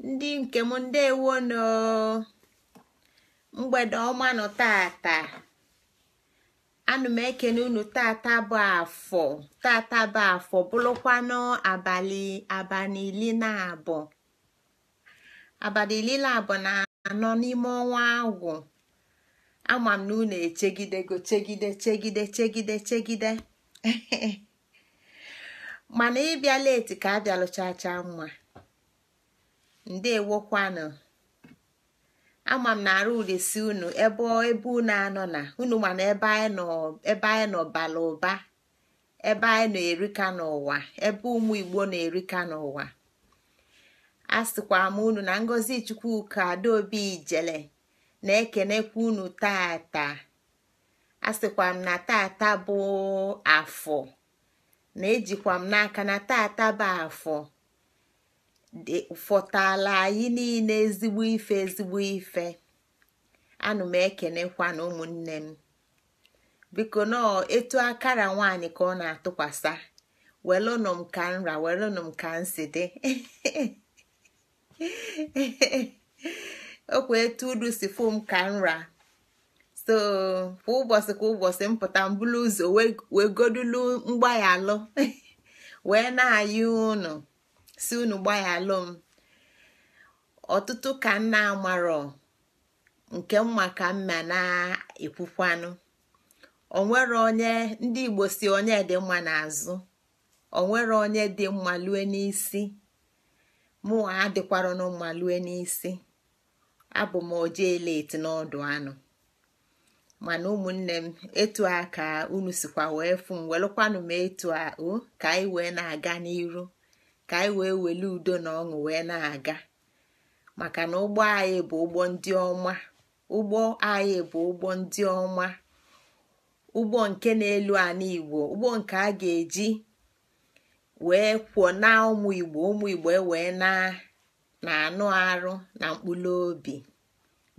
Ndị nke m, ndewonụ. Mgbede ọma nụ tata. Anụ m ekene unu. Tata bụ afọ, tata bụ afọ, bụrụkwanụ abalị 12, abalị 14 n'ime ọnwa Agwụ. Ama m na unu echegidego, chegide chegide chegide chegide, mana ịbịa leti ka abịalụchacha mma. Ndewokwanụ. Ama m na arụ udesi unu ebe unu anọ na unu, mana ebe anyị nọ, ebe anyị nọ bara ụba, ebe anyị na-erika n'ụwa, ebe ụmụ Igbo na-erika n'ụwa. A sịkwa m unu na Ngozi Chukwuka Adaobi Ijele na-ekenekwa unu tata. A sịkwa m na tata bụ afọ, na ejikwa m n'aka na tata bụ afọ fọtala anyị niile ezigbo ife, ezigbo ife. Anụ m ekenekwa na ụmụnne m, biko nọọ etu akara nwaanyị ka ọ na-atụkwasa, welụnụ m ka nra, welụnụ m ka nsi dị. Okwa etu unu si fụ m ka nra. So kwa ụbọchị kwa ụbọchị mpụta mbulu ụzọ wee godulu mgbaghalụ wee na-ayị unu, si unu gbaghalụ m. Ọtụtụ ka nna amarọ nke mma ka mma na-ekwukwanụ. Onwere onye ndị Igbo si onye dị mma n'azụ, onwere onye dị mma lue n'isi. Mụ adịkwaranụ mma lue n'isi, abụ m ojee leti n'ọdụ anụ. Mana ụmụnne m, etu a ka unu sikwa wee fụ m, welụkwanụ m etu a o, ka anyị wee na-aga n'iru, ka anyị wee wele udo na ọṅụ wee na-aga. Maka na ụgbọ anyị bụ ụgbọ ndị ọma, ụgbọ anyị bụ ụgbọ ndị ọma, ụgbọ nke na-elu ala Igbo, ụgbọ nke a ga-eji wee kwuo na ụmụ Igbo, ụmụ Igbo wee na anụ arụ na mkpụrụ obi.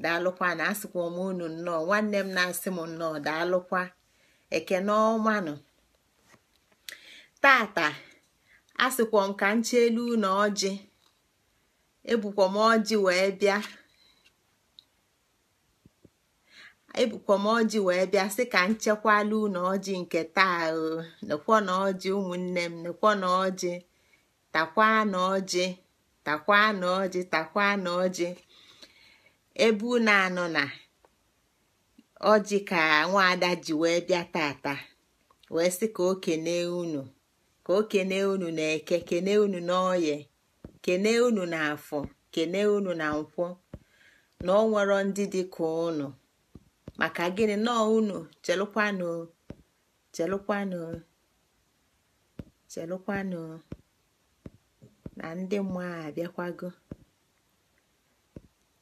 Daalụkwa na asịkwa m unu nnọọ. Nwanne m na-asị m nnọọ, daalụkwa. Ekene ọmanụ. Tata asịkwa m ka m chelu unu ọjị, ebukwa m ọjị wee bịa, ebukwa m ọjị wee bịa sị ka m chekwala unu ọjị nke taa o. Nekwa na ọjị ụmụnne m, nekwa na ọjị, takwa na ọjị, takwa na ọjị, takwa na ọjị. Ebe unu anọ na ọjị ka nwaada ji wee bịa tata, wee sị ka o kene unu, ka o kene unu na eke, kene unu n'oye, kene unu na afọ, kene unu na nkwọ, na ọ nwere ndị dị ka unu. Maka gịnị? Nọọ unu chelụkwanụ, chelụkwanụ, chelụkwanụ na ndị mmụọ abịakwago.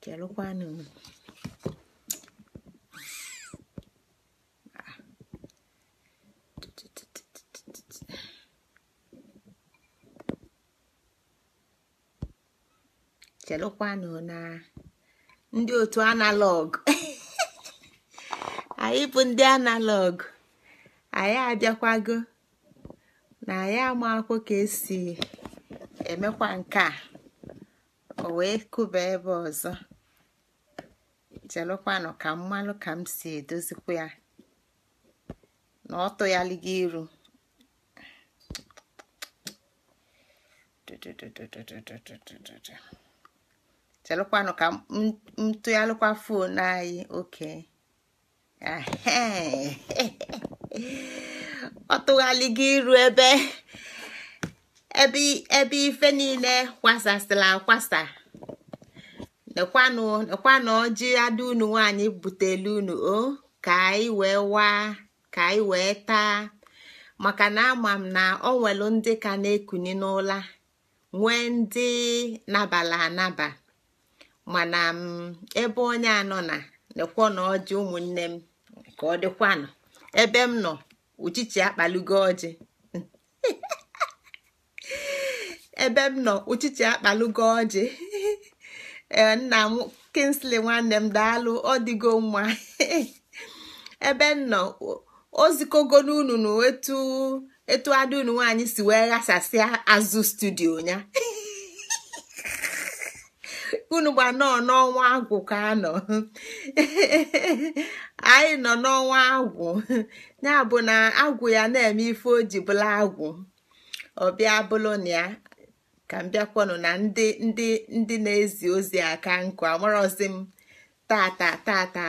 Chelụkwanụ. Chelụkwanụ na ndị otu analog. Anyị bụ ndị analog, anyị abịakwago na anyị ama akwụkwọ ka esi emekwa nke a, o wee kụba ebe ọzọ. Chelụkwanụ ka mmalụ ka m si edozikwa ya na ọ tụgharịgo iru. Chelụkwanụ ka m tụgharịkwa fon anyị. Oke ọ tụgharịgo iru ebe ebe ebe ife niile kwasasịla akwasa. Nekwanụ, nekwanụ ọjị ada unu nwaanyị butelu unu o, ka anyị wee waa, ka anyị wee taa. Maka na ama m na ọ nwelu ndị ka na-ekuni n'ụla, nwee ndị nabala anaba. Mana m ebe onye anọ na nekwa na ọjị ụmụnne m, ka ọ dịkwanụ ebe m nọ, uchichi akpalugo ọjị. Ebe m nọ, uchichi akpalugo ọjị. Ee, nna m Kingsley nwanne m, daalụ, ọ dịgo mma. Ebe m nọ, ozikogo n'unu na etu etu ada unu nwaanyị si wee ghasasịa azụ studio ya. Unu gba nọọ n'ọnwa agwụ ka anọ. Anyị nọ n'ọnwa agwụ, ya bụ na agwụ ya na-eme ife o ji bụla agwụ. Ọbịa bụlụ na ya ka m bịakwanụ na ndị ndị ndị na-ezi ozi aka nkụ amarọzi m. Tata tata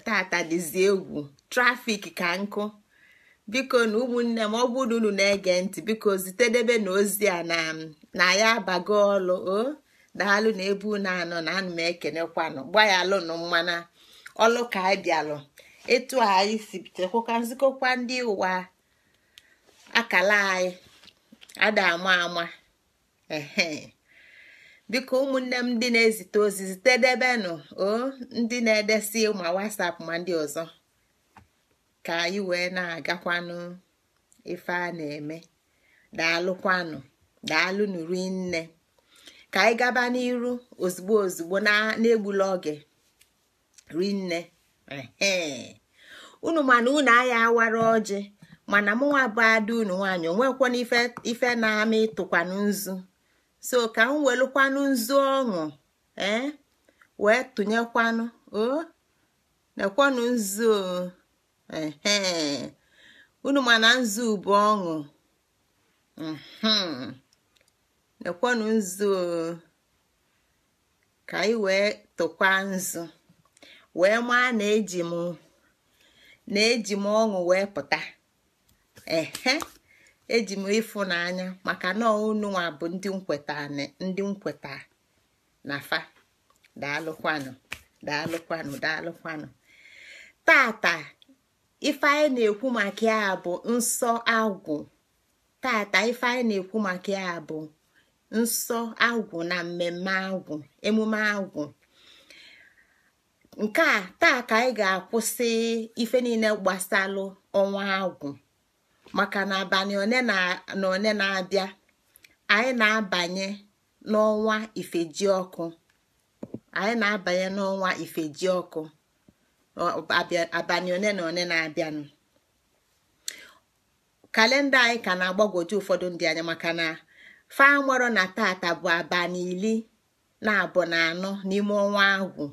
tata dịzi egwu, trafik ka nkụ. Biko na ụmụnne m, ọ bụrụ na unu na-ege ntị, biko zitedebe na ozi a na ya abago ọlụ. O daalụ na ebe unu anọ na anụ m ekenekwanụ. Gbayalụnụ mmana ọlụ ka anyị bịalụ. Etu anyị si chekwakwa nzikọkwa ndị ụwa akala anyị ada ama ama. Ehe, biko ụmụnne m ndị na-ezite ozi, zitedebenụ o ndị na-edesi ma WhatsApp ma ndị ọzọ, ka anyị wee na-agakwanụ ife a na-eme. Daalụkwanụ, daalụnụ rinne. Ka anyị gaba n'iru ozugbo ozugbo na-egbula oge rinne. Ehe, unu mana unu aya awara ọjị, mana mụnwa bụ ada unu nwaanyị onwekwana ife na-ama ịtụkwanụ nzu. So ka m welụkwanụ nzu ọṅụ wee tụnyekwanụ o nekwanụ nzu. Ehe, unu mana nzu bụ ọṅụ. Nekwanụ nzu ka anyị wee tụkwa nzu wee maa na eji m ọṅụ wee pụta. Ehe, eji m ịfụnanya maka na unu nwa bụ ndị nkweta na fa. Daalụkwanụ, daalụkwanụ, daalụkwanụ. Tata ife anyị na-ekwu maka ya bụ nsọ agwụ. Tata ife anyị na-ekwu maka ya bụ nsọ agwụ na mmemme agwụ, emume agwụ. Nke a taa ka anyị ga-akwụsị ife niile gbasalụ ọnwa agwụ, maka na abalị one na one na-abịa anyị na-abanye n'ọnwa ifejiọkụ. Anyị na-abanye n'ọnwa ifejiọkụ abalị one na one na-abịanụ. Kalenda anyị ka na-agbagwoju ụfọdụ ndị anya maka na fa marọ na tata bụ abalị 14 n'ime ọnwa agwụ.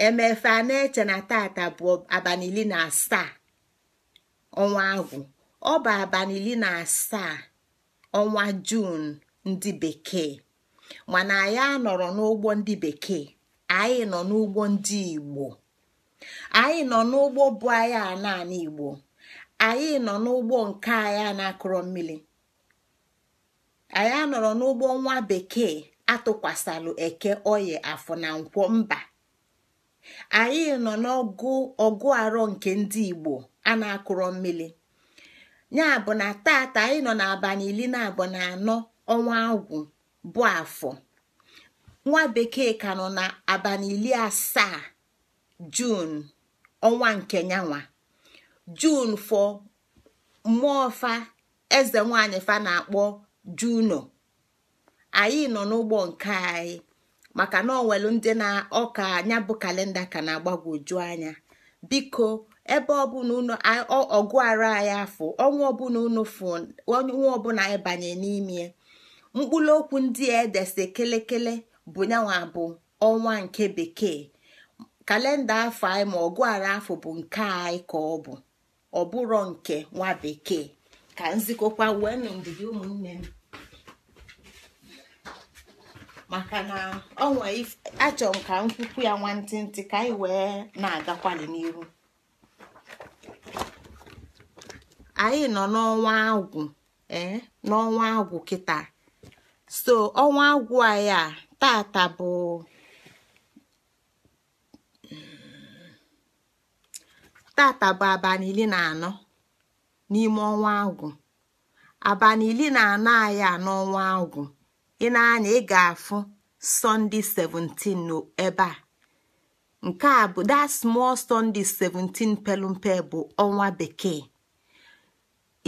Emefe a na-eche na tata bụ abalị 17 ọnwa agwụ. Ọ bụ abalị 17 ọnwa Juun ndị bekee, mana anyị anọrọ n'ụgbọ ndị bekee, anyị nọ n'ụgbọ ndị Igbo. Anyị nọ n'ụgbọ bụ anyị a naanị Igbo. Anyị nọ n'ụgbọ nke anyị a na-akụrọ mmiri. Anyị anọrọ n'ụgbọ nwa bekee atụkwasalụ eke oye afọ na nkwọ mba. Anyị nọ n'ọgụ ọgụ arọ nke ndị Igbo a na-akụrọ mmiri. Ya bụ na tata anyị nọ n'abalị 14 ọnwa agwụ bụ afọ. Nwa bekee ka nọ na abalị 17 Juun ọnwa nke nyanwa. Juun fọ mmụọ fa eze nwanyị fa na-akpọ Juno. Anyị nọ n'ụgbọ nke anyị maka na ọ nwere ndị na ọka anya bụ kalenda ka na-agbagwoju anya. Biko ebe ọbụla unu ọgụ ara anyị afọ ọnwa ọbụla unu fụ ọnwa ọbụla anyị banye n'ime mkpụrụ okwu ndị a edese kelekele bụ nyanwa bụ ọnwa nke bekee. Kalenda afọ anyị ma ọgụ ara afọ bụ nke anyị ka ọ bụ, ọ bụrụ nke nwa bekee. Ka nzikọkwa wee nụ ndidi ụmụnne m, maka na ọnwa achọrọ m ka m kwukwu ya nwantịntị ka anyị wee na-agakwali n'ihu. Anyị nọ n'ọnwa agwụ, n'ọnwa agwụ kịta. So ọnwa agwụ anyị a tata bụ abalị 14 n'ime ọnwa agwụ. Abalị 14 anyị a n'ọnwa agwụ, ị na-anya ị ga-afụ Sunday 17 ebe a. Nke a bụ that small Sunday 17 pelumpe bụ ọnwa bekee.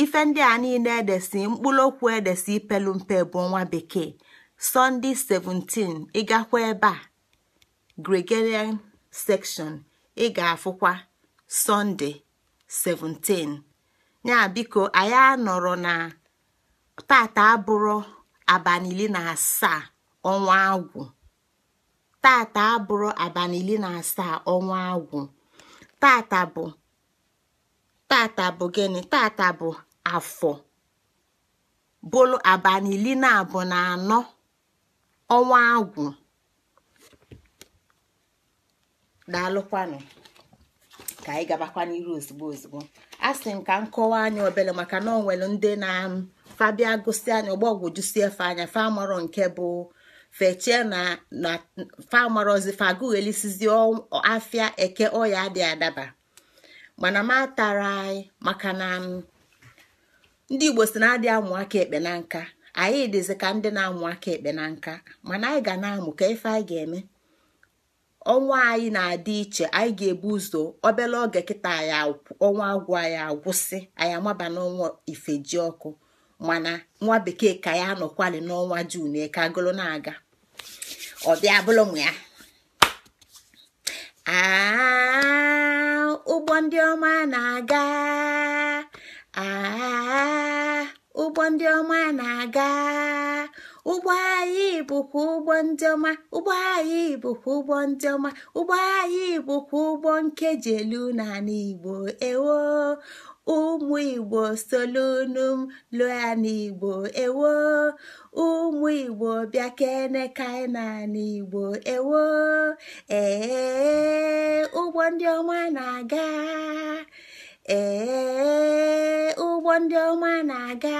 Ife ndị a niile edesi mkpụrụ okwu edesi pelumpe bụ ọnwa bekee. Sunday 17 ị gakwa ebe a Gregorian section ị ga-afụkwa Sunday 17. Ya biko anyị anọrọ na tata abụrụ abalị 17 ọnwa agwụ. Tata abụrụ abalị 17 ọnwa agwụ. Tata bụ gịnị? Tata bụ afọ, bụrụ abalị 24 ọnwa agwụ. Daalụkwanụ. Ka anyị gabakwa n'iru ozugbo. A sị m ka m kọwaa anya obele maka na ọ nwere ndị na fabia gụsị anya ọgbọgwụjusie efe anya fa marọ nke bụ fechie na fa marọzi fa agụghelisizi afịa eke ọya adị adaba. Mana m atara anyị maka na ndị Igbo si na adị amụ aka ekpe na nka. Anyị dịzi ka ndị na-amụ aka ekpe na nka, mana anyị ga na-amụ ka ife anyị ga-eme. Ọnwa anyị na-adị iche. Anyị ga-ebu ụzọ obele oge kịta ya ọnwa agwụ anyị agwụsị, anyị amaba n'ọnwa ifeji ọkụ, mana nwa bekee ka ya anọkwali n'ọnwa Jun ka agụlụ na-aga. Ọ bịa bụrụ m ya. Ụgbọ ndị ọma na-aga. Ụgbọ ndị ọma na-aga. Ụgbọ anyị bụkwa ụgbọ ndị ọma. Ụgbọ anyị bụkwa ụgbọ ndị ọma. Ụgbọ anyị bụkwa ụgbọ nkeji elu n'ala Igbo. Ewo, ụmụ Igbo solunu m lụọ n'Igbo. Ewo, ụmụ Igbo bịa kene ka anyị n'ala Igbo. Ewo, ee, ụgbọ ndị ọma na-aga. Ee, ụgbọ ndị ọma na-aga.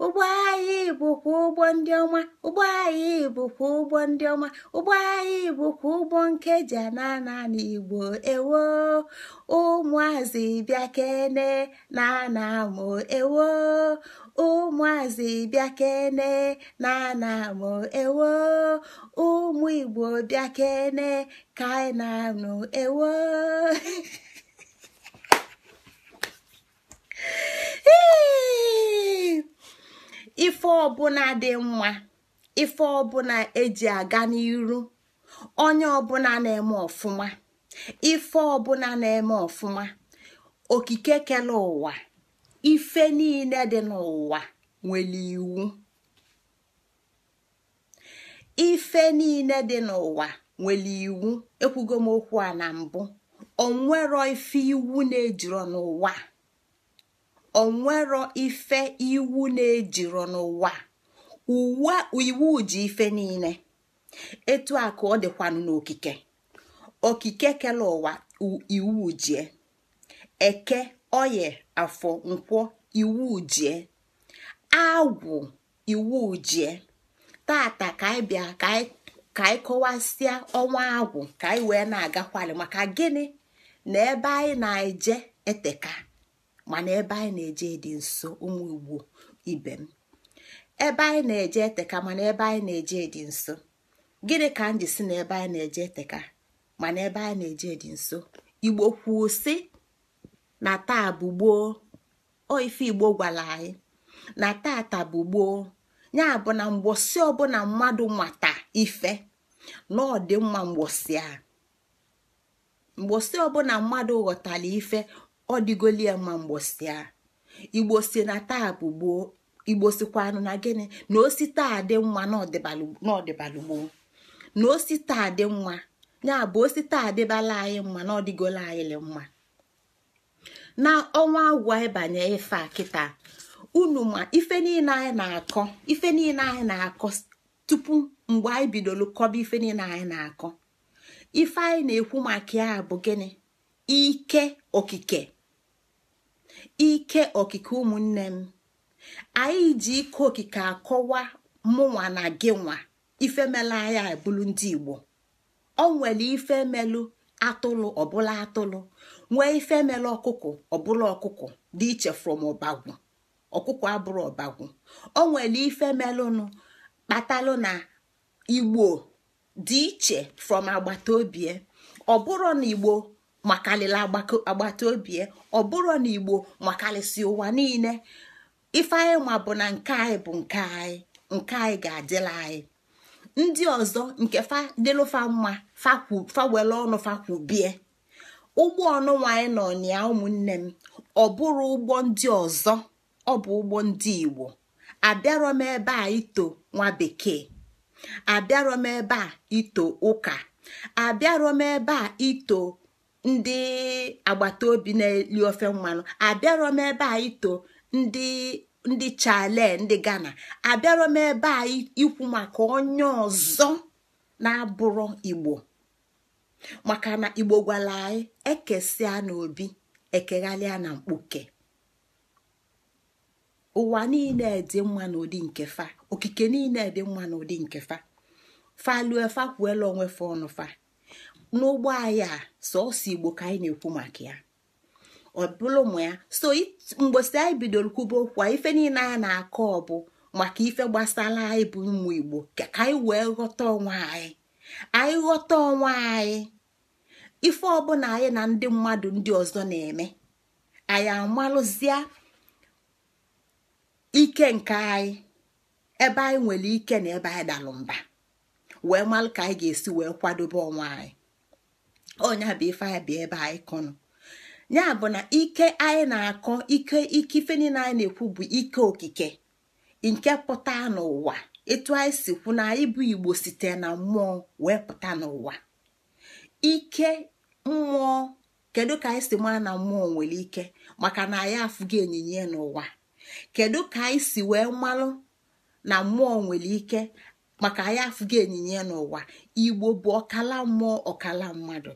Ụgbọ anyị bụkwa ụgbọ ndị ọma. Ụgbọ anyị bụkwa ụgbọ ndị ọma. Ụgbọ anyị bụkwa ụgbọ nkeji ana n'Igbo. Ewo, ụmụazị bịa kene na ana mụ. Ewo, ụmụazị bịa kene na ana mụ. Ewo, ụmụ Igbo bịa kene ka anyị na-anụ. Ewo. Ife ọbụla dị mma, ife ọbụla eji aga n'iru, onye ọbụla na-eme ọfụma, ife ọbụla na-eme ọfụma, okike kele ụwa, ife niile dị n'ụwa nwere iwu. Ife niile dị n'ụwa nwere iwu. Ekwugo m okwu a na mbụ. Onwero ife iwu na-ejiro n'ụwa. Onwero ife iwu na-ejiro n'ụwa. Uwe iwu ji ife niile. Etu a ka ọ dịkwanụ n'okike. Okike kele ụwa iwu jie. Eke, oye, afọ, nkwọ, iwu jie. Agwụ, iwu jie. Tata ka anyị bịa ka anyị kọwasịa ọnwa agwụ ka anyị wee na-agakwali maka gịnị na ebe anyị na-eje eteka, mana ebe anyị na-eje dị nso. Ụmụ Igbo ibe m, ebe anyị na-eje eteka mana ebe anyị na-eje dị nso. Gịnị ka m ji si na ebe anyị na-eje eteka mana ebe anyị na-eje dị nso? Igbo kwuo sị na taa bụ gboo. O ife Igbo gwara anyị na tata bụ gboo. Ya bụ na mgbọsị ọbụla mmadụ nwata ife na ọ dị mma mgbọsị a. Mgbọsị ọbụla mmadụ ghọtara ife, ọ dịgoli ya mma mgbọsị a. Igbo si na taa bụ gboo. Igbo sikwanụ na gịnị? Na osi taa dị mma na ọdịbalụ gboo. Na osi taa dị mma, ya bụ osi taa adịbala anyị mma na ọdịgola anyị mma. Na ọnwa agwụ anyị banye ife a kịta, unu ma ife niile anyị na-akọ, ife niile anyị na-akọ tupu mgbe anyị bidoro kọba ife niile anyị na-akọ, ife anyị na-ekwu maka ya bụ gịnị? Ike okike. Ike okike ụmụnne m. Anyị ji ike okike akọwa mụnwa na gị nwa ife mela anyị abụrụ ndị Igbo. O nwere ife melụ atụlụ ọbụla atụlụ, nwee ife melụ ọkụkọ ọbụla ọkụkọ, dị iche from ọbagwụ. Ọkụkọ abụrụ ọbagwụ. O nwere ife melụnụ kpatalụ na Igbo dị iche from agbata obi. Ọ bụrụ na Igbo makalịla agbata obi, ọ bụrụ na Igbo makalịsị ụwa niile, ife anyị ma bụ na nke anyị bụ nke anyị, nke anyị ga-adịla anyị. Ndị ọzọ nke fa dịlụfa mma, fa were ọnụ fa kwubie. Ụgbọ ọnụnwa anyị nọ na ya ụmụnne m, ọ bụrụ ụgbọ ndị ọzọ, ọ bụ ụgbọ ndị Igbo. Abịarọ m ebe a ito nwa bekee. Abịarọ m ebe a ito ụka. Abịarọ m ebe a ito ndị agbata obi na-eli ofe mmanụ. Abịarọ m ebe a ito ndị Chale, ndị Ghana. Abịarọ m ebe a ikwu maka onye ọzọ na-abụrụ Igbo, maka na Igbo gwara anyị ekesịa n'obi ekeghalịa na mkpuke. Ụwa niile dị mma n'ụdị nke fa, okike niile dị mma n'ụdị nke fa. Falue fa kwuela onwe fa ọnụ fa. N'ụgbọ anyị a sọọsọ Igbo ka anyị na-ekwu maka ya, ọ bụrụ ụmụ ya. So mgbosi anyị bidoro kwuba okwu a, ife niile anyị na-akọ bụ maka ife gbasara anyị bụ ụmụ Igbo, ka anyị wee ghọta onwe anyị. Anyị ghọta onwe anyị, ife ọbụla anyị na ndị mmadụ ndị ọzọ na-eme, anyị amalụzia ike nke anyị, ebe anyị nwere ike na ebe anyị dalụ mba, wee malụ ka anyị ga-esi wee kwadobe onwe anyị. Ọnya bụ ife anyị bụ ebe anyị kọnụ. Ya bụ na ike anyị na-akọ, ike ike ife niile anyị na-ekwu bụ ike okike nke pụta n'ụwa. Etu anyị si kwu na anyị bụ Igbo site na mmụọ wee pụta n'ụwa. Ike mmụọ, kedu ka anyị si maa na mmụọ nwere ike? Maka na anyị afụghị onyinye n'ụwa. Kedu ka anyị si wee malụ na mmụọ nwere ike? Maka anyị afụghị onyinye n'ụwa. Igbo bụ ọkala mmụọ, ọkala mmadụ.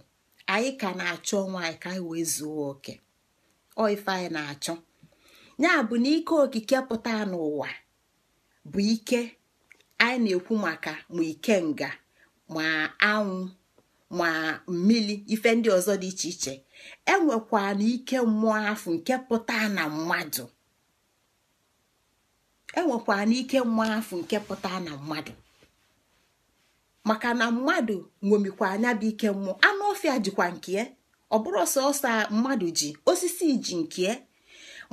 Anyị ka na-achọ onwe anyị ka anyị wee zuo oke. Ọ ife anyị na-achọ. Ya bụ na ike okike pụta n'ụwa bụ ike anyị na-ekwu maka, ma ikenga, ma anwụ, ma mmili, ife ndị ọzọ dị iche iche. Enwekwa na ike mmụọ afụ nke pụta na mmadụ. Enwekwa na ike mmụọ afụ nke pụta na mmadụ, maka na mmadụ ṅomikwa anya bụ ike mmụọ. Anụ ọfịa jikwa nke ya, ọ bụrụ sọsọ mmadụ ji, osisi ji nke ya.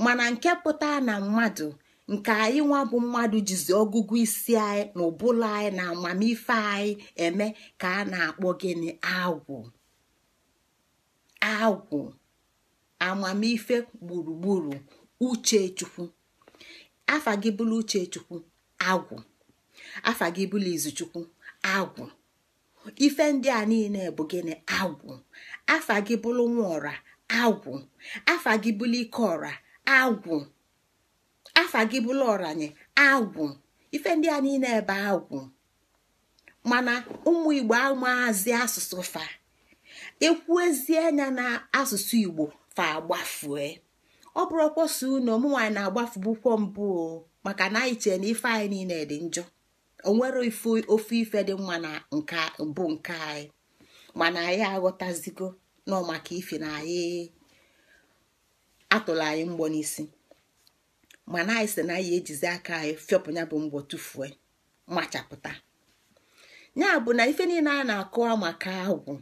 Mana nke pụta na mmadụ, nke anyị nwa bụ mmadụ jizi ọgụgụ isi anyị na ụbụla anyị na amamife anyị eme, ka a na-akpọ gịnị? Agwụ. Agwụ, amamife gburugburu, uche Chukwu. Afa gị bụrụ uche Chukwu, agwụ. Afa gị bụrụ izu Chukwu, agwụ. Ife ndị a niile bụ gịnị? Agwụ. Afa gị bụrụ nwaọra, agwụ. Afa gị bụrụ ike ọra, agwụ. Afa gị bụrụ ọranye, agwụ. Ife ndị a niile ebe agwụ. Mana ụmụ Igbo amazi asụsụ fa. Ekwuezie anya na asụsụ Igbo fa agbafue. Ọ bụrụkwa so unu ụmụ nwaanyị na-agbafubukwo mbụ, maka na anyị chere na ife anyị niile dị njọ. O nwere ofu ife dị mma na nke bụ nke anyị, mana anyị aghọtazigo nọ maka ife na anyị atụrụ anyị mgbọ n'isi. Mana anyị sị na anyị ejizi aka anyị fịọpụ ya bụ mgbọ tụfue, machapụta. Ya bụ na ife niile a na-akọwa maka agwụ,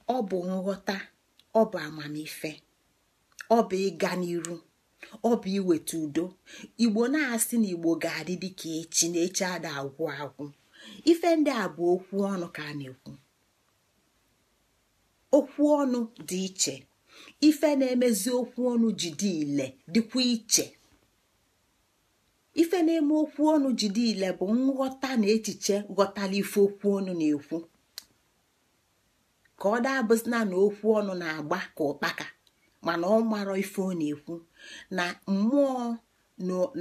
ọ bụ nghọta, ọ bụ amamife, ọ bụ ịga n'iru, ọ bụ iweta udo. Igbo na-asị na Igbo ga-adị dịka echi, na echi ada agwụ agwụ. Ife ndị a bụ okwu ọnụ ka a na-ekwu. Okwu ọnụ dị iche. Ife na-emezi okwu ọnụ jide ile dịkwa iche. Ife na-eme okwu ọnụ jide ile bụ nghọta na echiche ghọtara ife okwu ọnụ na-ekwu. Ka ọ dabụzina na okwu ọnụ na-agba ka ụkpaka, mana ọ marọ ife ọ na-ekwu, na mmụọ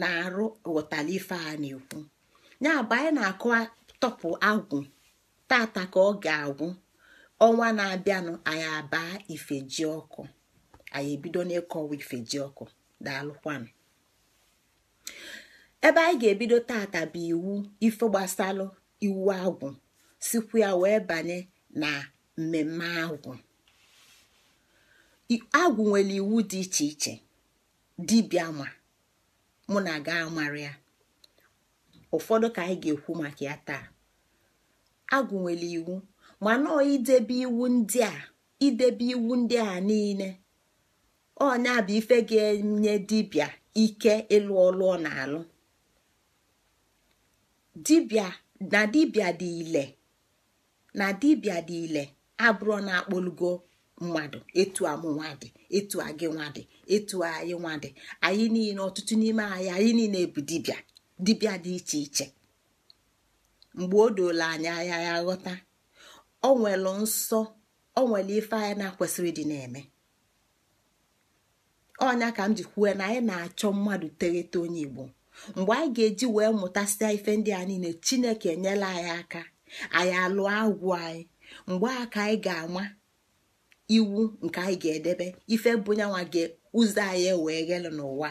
na-arụ ghọtara ife a na-ekwu. Ya bụ anyị na-akọ tọpụ agwụ tata ka ọ ga-agwụ. Ọnwa na-abịanụ anyị abaa ifeji ọkụ. Anyị ebido n'ịkọwa ifeji ọkụ. Daalụkwanụ. Ebe anyị ga-ebido tata bụ iwu ife gbasalụ iwu agwụ, sikwu ya wee banye na mmemme agwụ. Agwụ nwere iwu dị iche iche. Dibịa ma mụ na ga amara ya, ụfọdụ ka anyị ga-ekwu maka ya taa. Agwụ nwere iwu, mana ọ idebe iwu ndị a, idebe iwu ndị a niile, ọnya bụ ife ga-enye dibịa ike ịlụ ọlụ ọ na-alụ. Dibịa na dibịa dị ile, na dibịa dị ile abụrụ na-akpọlugo mmadụ etu amụ nwa dị, etu agị nwa dị, etu anyị nwa dị. Anyị niile, ọtụtụ n'ime anyị, anyị niile bụ dibịa, dibịa dị iche iche. Mgbe o doola anyị anya ya ghọta o nwere nsọ, o nwere ife anyị na-akwesịrị ịdị na-eme. Ọnya ka m ji kwuo na anyị na-achọ mmadụ teghete onye Igbo. Mgbe anyị ga-eji wee mụtasịa ife ndị a niile, Chineke enyela anyị aka, anyị alụọ agwụ anyị. Mgbe aka anyị ga-ama iwu nke anyị ga-edebe, ife bụ nyanwa ga ụzọ anyị ewee ghelu n'ụwa,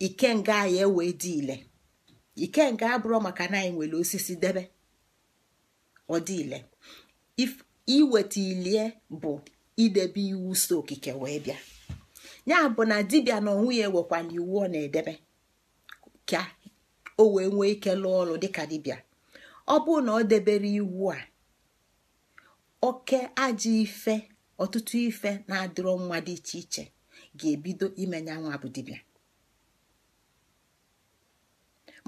ikenga anyị ewee dị ile. Ikenga abụrụ maka na anyị nwere osisi debe ọ dị ile. Iweta ilie bụ idebe iwu so okike wee bịa. Ya bụ na dibịa na onwe ya ewekwala iwu ọ na-edebe ka o wee nwee ike lụọ ọrụ dịka dibịa. Ọ bụrụ na ọ debere iwu a, oke ajọ ife, ọtụtụ ife na-adịrọ mma dị iche iche ga-ebido imenya nwa bụ dibịa.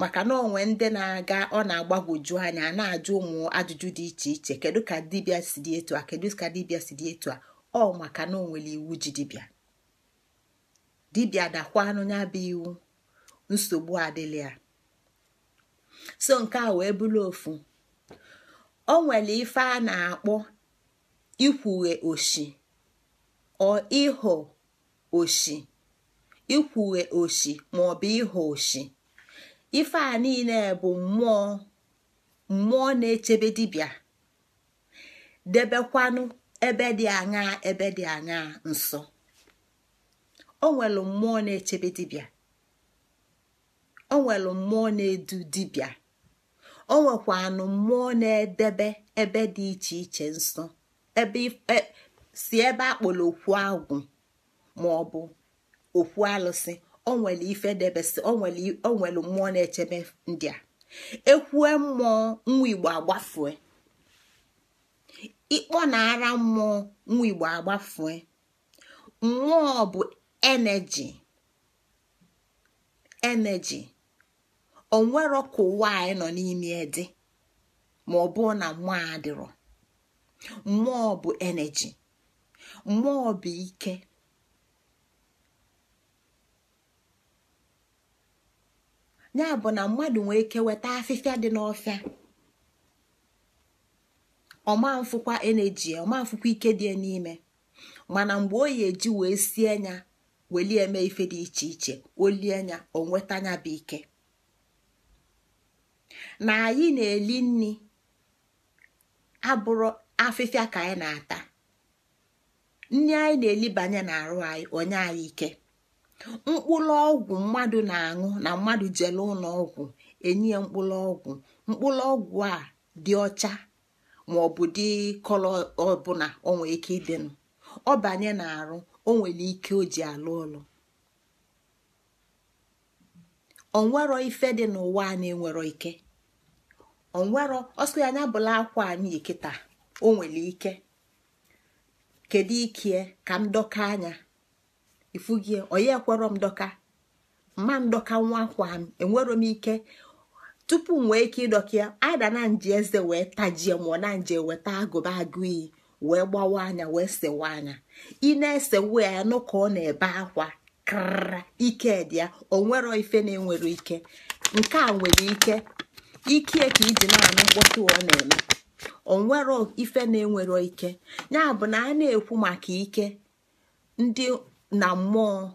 Maka na onwe ndị na-aga ọ na-agbagwoju anya, na-ajụ ụmụ ajụjụ dị iche iche, kedu ka dibịa si dị etu a, kedu ka dibịa si dị etu a? Ọ maka na o nwere iwu ji dibịa. Dibịa dakwanụ ya bụ iwu, nsogbu adịla ya. So nke a wee bụrụ ofu. O nwere ife a na-akpọ ikwughe oshi, ọ ịghọ oshi, ikwughe oshi maọbụ ịghọ oshi. Ife a niile bụ mmụọ, mmụọ na-echebe dibịa, debekwanụ ebe dị aṅaa, ebe dị aṅaa nsọ. O nwere mmụọ na-echebe dibịa, o nwere mmụọ na-edu dibịa, o nwekwanụ mmụọ na-edebe ebe dị iche iche nsọ, ebe si ebe akpọrọ okwu agwụ ma ọ bụ okwu alụsị. O nwere ife debesi, o nwere mmụọ na-echebe ndị a. Ekwue mmụọ, nwa Igbo agbafue. Ịkpọ na ara mmụọ, nwa Igbo agbafue. Mmụọ bụ energy, energy. Onwero ka ụwa anyị nọ n'ime dị ma ọ bụ na mmụọ adịrọ. Mmụọ bụ energy, mmụọ bụ ike. Ya bụ na mmadụ nwee ike weta afịfịa dị n'ọfịa, ọma mfụkwa energy, ọma mfụkwa ike dị n'ime, mana mgbe o yi eji wee sie anya welie eme ife dị iche iche, olie anya o nweta anya bụ ike. Na anyị na-eli nri abụrụ afịfịa ka anyị na-ata. Nri anyị na-elibanye n'arụ anyị onye anyị ike. Mkpụrụ ọgwụ mmadụ na-aṅụ na mmadụ jele ụlọ ọgwụ enye mkpụrụ ọgwụ, mkpụrụ ọgwụ a dị ọcha ma ọ bụ dị kọlọ ọbụla o nwee ike ịdịnụ, ọ banye n'arụ o nwere ike o ji alụ ọlụ. Onwero ife dị n'ụwa a na-enwero ike. Onwero ọsọ ya anya bụla akwa anyị kịta o nwere ike. Kedu ike ka m dọka anya ifugie onye ekwero m dọka mma m dọka nwa akwa m, enwero m ike. Tupu m nwee ike ịdọka ya, aida na nji eze wee tajie ma ọ na nje weta agụba agụ iyi wee gbawa anya wee sewa anya. Ị na-esewe ya nụ ka ọ na-ebe akwa krrr, ike dị ya. Onwero ife na-enwero ike. Nke a nwere ike, ike ka iji na-anụ mkpọtụ ọ na-eme. Onwero ife na-enwero ike. Ya bụ na a na-ekwu maka ike ndị na mmụọ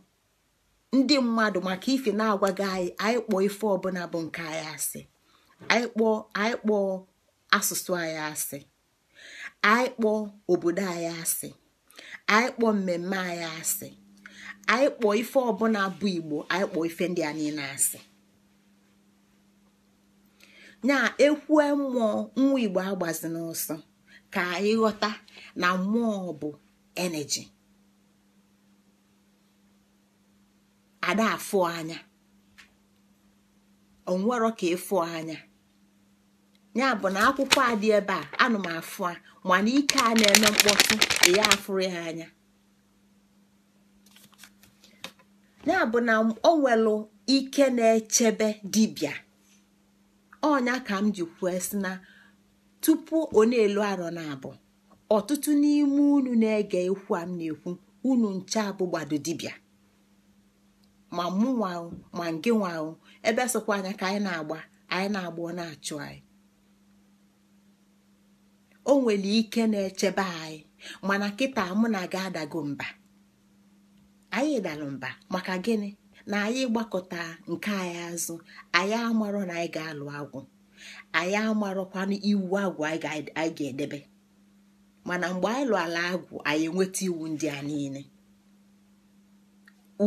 ndị mmadụ, maka ife na-agwaghị anyị, anyị kpọọ ife ọbụla bụ nke anyị asị, anyị kpọọ asụsụ anyị asị, anyị kpọọ obodo anyị asị, anyị kpọọ mmemme anyị asị, anyị kpọọ ife ọbụla bụ Igbo, anyị kpọọ ife ndị a niile asị. Nya ekwue mmụọ, nwa Igbo agbazi n'ọsọ ka anyị ghọta na mmụọ bụ energy. Ada afụ anya, onwero ka ịfụ anya. Ya bụ na akwụkwọ a dị ebe a, anụ m afụ a, mana ike a na-eme mkpọtụ ya afụrụ ya anya. Ya bụ na o nwelu ike na-echebe dibịa. Ọnya ka m ji kwuo sị na tupu ọ na-elu arọ na abụ, ọtụtụ n'ime unu na-ege ikwu a m na-ekwu, unu nche abụ gbado dibịa. Ma mụ nwa ma ngị nwa, ebe sokwa anya ka anyị na-agba, anyị na-agba ọ na-achụ anyị. O nwere ike na-echebe anyị, mana kịta mụ na gị adago mba. Anyị dalụ mba maka gịnị? Na anyị gbakọta nke anyị azụ, anyị amarọ na anyị ga-alụ agwụ, anyị amarọkwanụ iwu agwụ anyị ga-edebe. Mana mgbe anyị lụọ ala agwụ, anyị enweta iwu ndị a niile.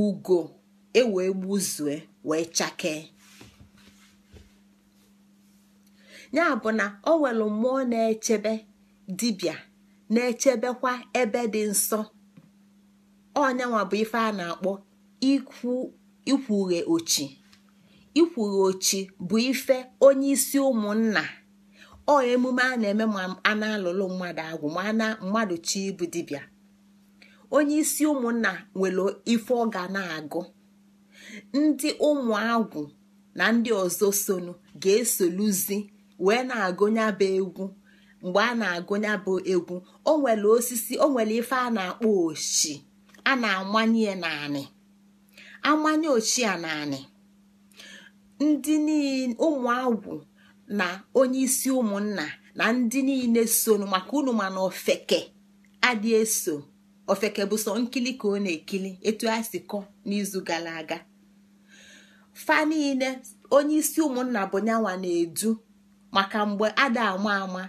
Ugo ewee gbuzue wee chakee. Ya bụ na o nwere mmụọ na-echebe dibịa, na-echebekwa ebe dị nsọ. Ọnyanwa bụ ife a na-akpọ ikwughe ochi. Ikwughe ochi bụ ife onye isi ụmụnna. Ọ emume a na-eme ma a na-alụlụ mmadụ agwụ, ma a na mmadụ chi ịbụ dibịa. Onye isi ụmụnna nwere ife ọ ga na-agụ. Ndị ụmụ agwụ na ndị ọzọ sonu ga-esoluzi wee na-agụ ya bụ egwu. Mgbe a na-agụ ya bụ egwu, o nwere osisi, o nwere ife a na-akpọ ochi, a na-amanye ya naanị, amanye ochi a naanị. Ndị niile ụmụ agwụ na onye isi ụmụnna na ndị niile sonu, maka unu mana ofeke adị eso. Ofeke bụ sọ nkili ka ọ na-ekili, etu a si kọ n'izu gara aga. Fa niile onye isi ụmụnna bụ nyanwa na-edu, maka mgbe ada ama ama.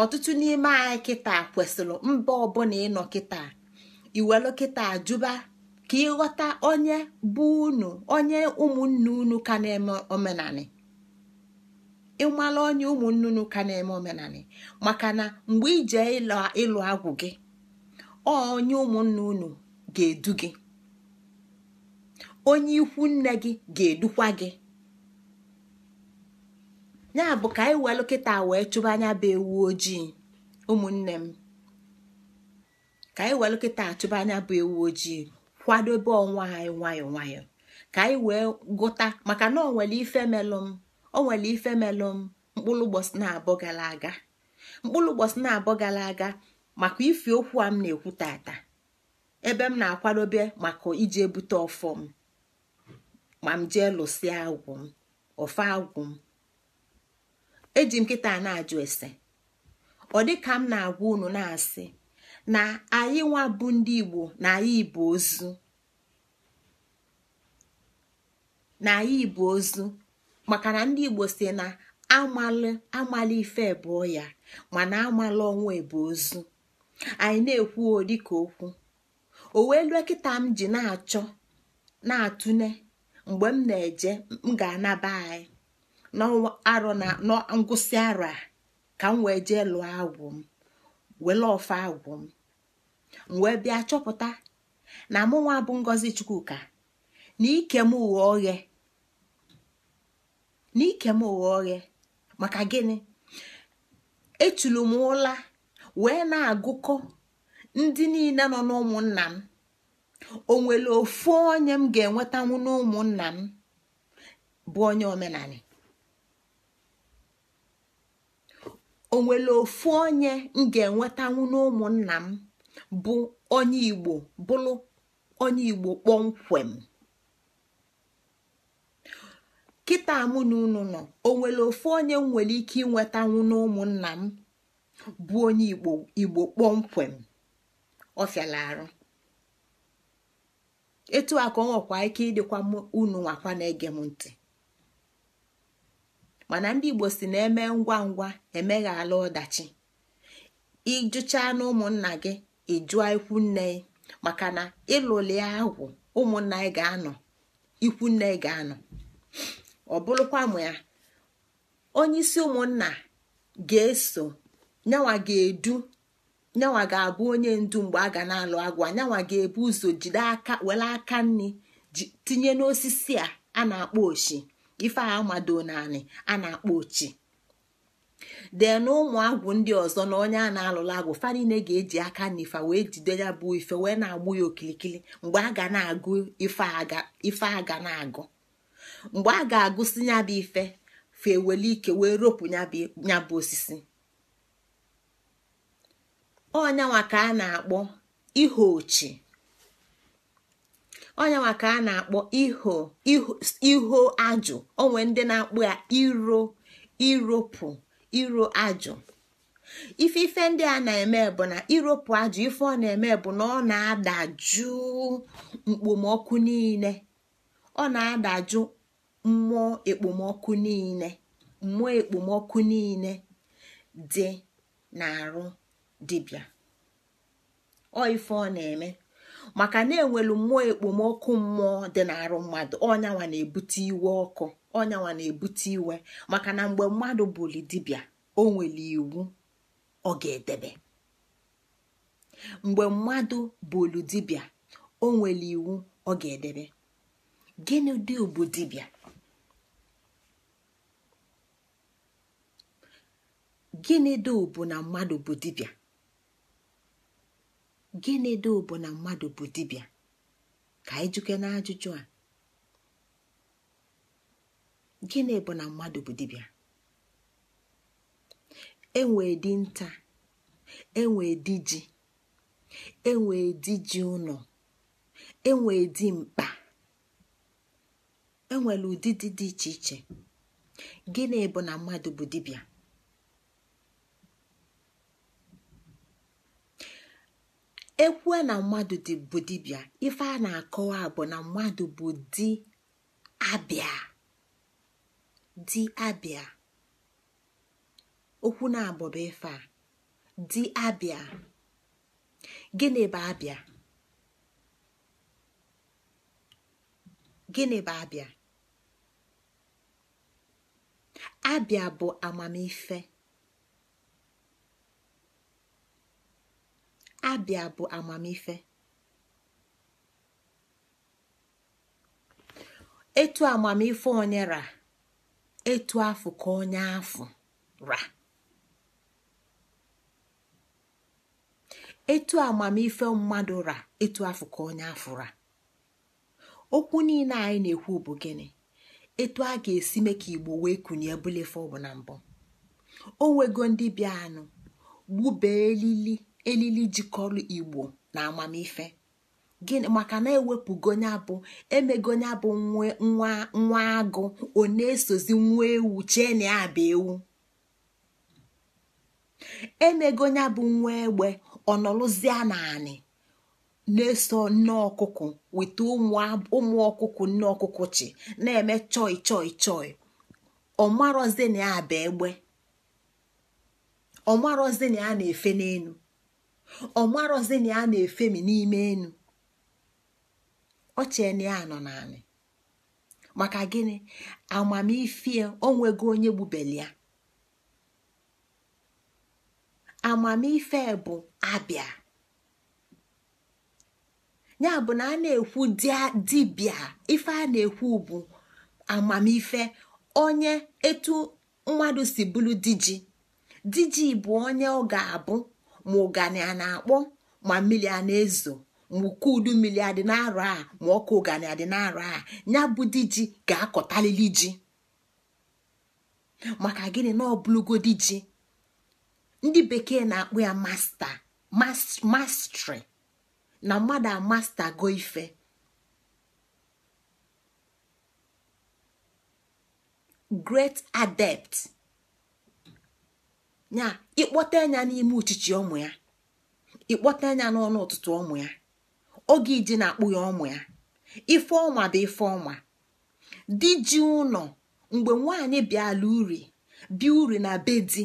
Ọtụtụ n'ime anyị kịta kwesịrị mba ọbụla ịnọ kịta, iwelu kịta jụba ka ịghọta onye bụ unu, onye ụmụnne unu ka na-eme omenani. Ịmala onye ụmụnne unu ka na-eme omenani, maka na mgbe ije ịlụ agwụ gị, onye ụmụnne unu ga-edu gị, onye ikwu nne gị ga-edukwa gị. Ya bụ ka anyị welu kịta wee chụba anya bụ ewu ojii, ụmụnne m. Ka anyị welu kịta chụba anya bụ ewu ojii, kwadobe onwe anyị nwayọ nwayọ ka anyị wee gụta, maka na o nwere ife melụ m, o nwere ife melụ m mkpụrụ ụbọchị na-abọ gara aga, mkpụrụ ụbọchị na-abọ gara aga, maka ife okwu a m na-ekwu tata, ebe m na-akwadobe maka iji ebute ọfọ m, ma m jee lụsịa agwụ m, ọfọ agwụ m. Eji m kịta na-ajụ ese. Ọ dị ka m na-agwa unu na-asị na anyị nwa bụ ndị Igbo, na anyị bụ ozu, na anyị bụ ozu, maka na ndị Igbo si na amala ife bụ ya, mana amala ọnwa bụ ozu. Anyị na-ekwu dịka okwu o wee lue kịta m ji na-achọ na-atụne mgbe m na-eje m ga-anaba anyị n'arọ na ngwụsị arọ a, ka m wee jee lụọ agwụ m, wele ọfọ agwụ m. M wee bịa chọpụta na mụ nwa bụ Ngozi Chukwuka, na ike m ughe oghe, na ike m ughe oghe. Maka gịnị? Echulu m ụla wee na-agụkọ ndị niile nọ n'ụmụnna m. O nwere ofu onye m ga-enwetanwu n'ụmụnna m bụ onye omenani? O nwere ofu onye m ga-enwetanwu n'ụmụnna m bụ onye Igbo, bụrụ onye Igbo kpọmkwem? Kịta mụ na unu nọ, o nwere ofu onye m nwere ike inwetanwu n'ụmụnna m bụ onye Igbo kpọmkwem? Ọ fịala arụ. Etu a ka ọ nwekwa ike ịdịkwa unu nwakwa na-ege m ntị. Mana ndị Igbo si na-eme ngwa ngwa emeghala ọdachi. Ịjụcha na ụmụnna gị, ịjụa ikwu nne, maka na ịlụli agwụ ụmụnna ị ga-anọ, ikwu nne ị ga-anọ. Ọ bụrụkwa mụ ya, onye isi ụmụnna ga-eso, nyanwa ga-edu, nyanwa ga-abụ onye ndu mgbe a ga na-alụ agwụ. Nyanwa ga-ebu ụzọ jide aka, were aka nri tinye n'osisi a a na-akpọ ochi, ife a amado naanị a na-akpọ ochi. Dee na ụmụ agwụ ndị ọzọ na onye a na-alụlụ agwụ fa niile ga-eji aka n'ife wee jide ya bụ ife wee na-agbụ ya okilikili mgbe a ga na-agụ ife a ga na-agụ. Mgbe a ga-agụsị ya bụ ife, fe wele ike wee ropụ ya bụ osisi. Ọnyanwa ka a na-akpọ iho ochi. Ọnyanwa ka a na-akpọ iho ajụ. Onwe ndị na-akpọ ya iro, iropụ, Iro ajụ. Ife ndị a na-eme bụ na iropụ ajụ, ife ọ na-eme bụ na ọ na-adajụ mkpomọkụ niile, ọ na-adajụ mmụọ ekpomọkụ niile, mmụọ ekpomọkụ niile dị n'arụ dibịa. Ọ ife ọ na-eme maka na enwelu mmụọ ekpomọkụ mmụọ dị n'arụ mmadụ, ọnyanwa na-ebute iwe ọkụ, ọnyanwa na-ebute iwe. Maka na mgbe mmadụ bụli dibịa, o nwere iwu ọ ga-edebe. Mgbe mmadụ bụlu dibịa, o nwere iwu ọ ga-edebe. Gịnị dị bụ dibịa? Gịnị dị bụ na mmadụ bụ dibịa? Gịnị dị bụ na mmadụ bụ dibịa? Ka anyị juke na ajụjụ a. Gịnị bụ na mmadụ bụ dibịa? Enwe dinta, enwe diji, enwe diji ụnọ, enwe dimkpa, enwere ụdịdị dị iche iche. Gịnị bụ na mmadụ bụ dibịa? Ekwue na mmadụ bụ dibịa, ife a na-akọwa bụ na mmadụ bụ di abịa. Di abịa. Okwu na-abụ bụ ife a. Di abịa. Gịnị bụ abịa? Gịnị bụ abịa? Abịa bụ amamife. Abịa bụ amamife. Etu amamife onye ra, etu afụ ka onye afụ ra. Etu amamife mmadụ ra, etu afụ ka onye afụ ra. Okwu niile anyị na-ekwu bụ gịnị? Etu a ga-esi mee ka Igbo wee kunye bụla ife ọ bụ na mbụ. O nwego ndị bịa anụ gbube elili jikọrọ Igbo na amamife. Gịnị? Maka na ewepụgo ya bụ emego ya bụ nwa agụ, ọ na-esozi nwa ewu chee na ya bụ ewu. Emego ya bụ nwa egbe, ọ nọrụzie naanị na-eso nne ọkụkụ weta ụmụ ọkụkụ nne ọkụkụ chi na-eme chọi chọi chọi. Ọ marọzi na ya bụ egbe, ọ marọzi na ya na-efe n'elu, ọ marọzi na ya na-efemi n'ime enu. Ọ chee na ya nọ naanị. Maka gịnị? Amamife onwego onye gbubeli ya. Amamife bụ abịa. Ya bụ na a na-ekwu dibịa, ife a na-ekwu bụ amamife. Onye etu mmadụ si bụrụ diji, diji bụ onye ọ ga-abụ ma ụgani a na-akpọ, ma mmiri a na-ezo, ma uku udu mmiri adị na-arọ a, ma ọkụ ụgani adị na-arọ a, ya bụ diji ga-akọtalili ji. Maka gịnị? Na ọ bụlụgodi ji. Ndị bekee na-akpọ ya masta, mastery. Na mmadụ amasta go ife. Great adept. Nya ịkpọta anya n'ime uchichi ọmụ ya, ịkpọta anya n'ọnụ ụtụtụ ọmụ ya, oge iji na-akpụ ya ọmụ ya. Ife ọma bụ ife ọma. Di ji ụnọ, mgbe nwaanyị bịala uri, bịa uri na be di,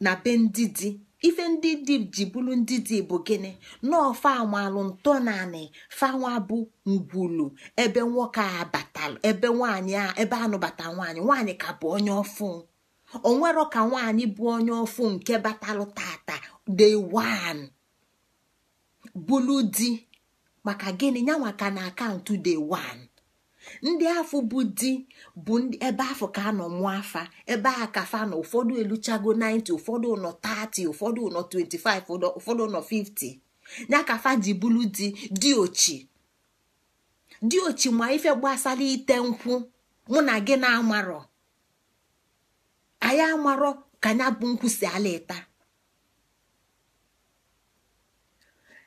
na be ndị di, ife ndị di ji bụrụ ndị di bụ gịnị? Nọọfa amalụ ntọnanị fanwa bụ ngwulu ebe nwoke a batalụ, ebe nwaanyị a, ebe anụbata nwaanyị, nwaanyị ka bụ onye ọfụ. Onwero ka nwaanyị bụ onye ọfụ nke batalụ tata day one bụlụ di. Maka gịnị? Nyanwa ka na akaụntụ day one. Ndị afọ bụ di bụ ebe afọ ka anọ mụọ afa, ebe a ka fa nọ. Ụfọdụ eluchago 90, ụfọdụ nọ 30, ụfọdụ nọ 25, ụfọdụ nọ 50. Ya ka fa ji bụlụ di. Diochi diochi ma ife gbasara ite nkwụ mụ na gị na-amarọ, anyị amarọ ka ya bụ nkwụ si ala ịta.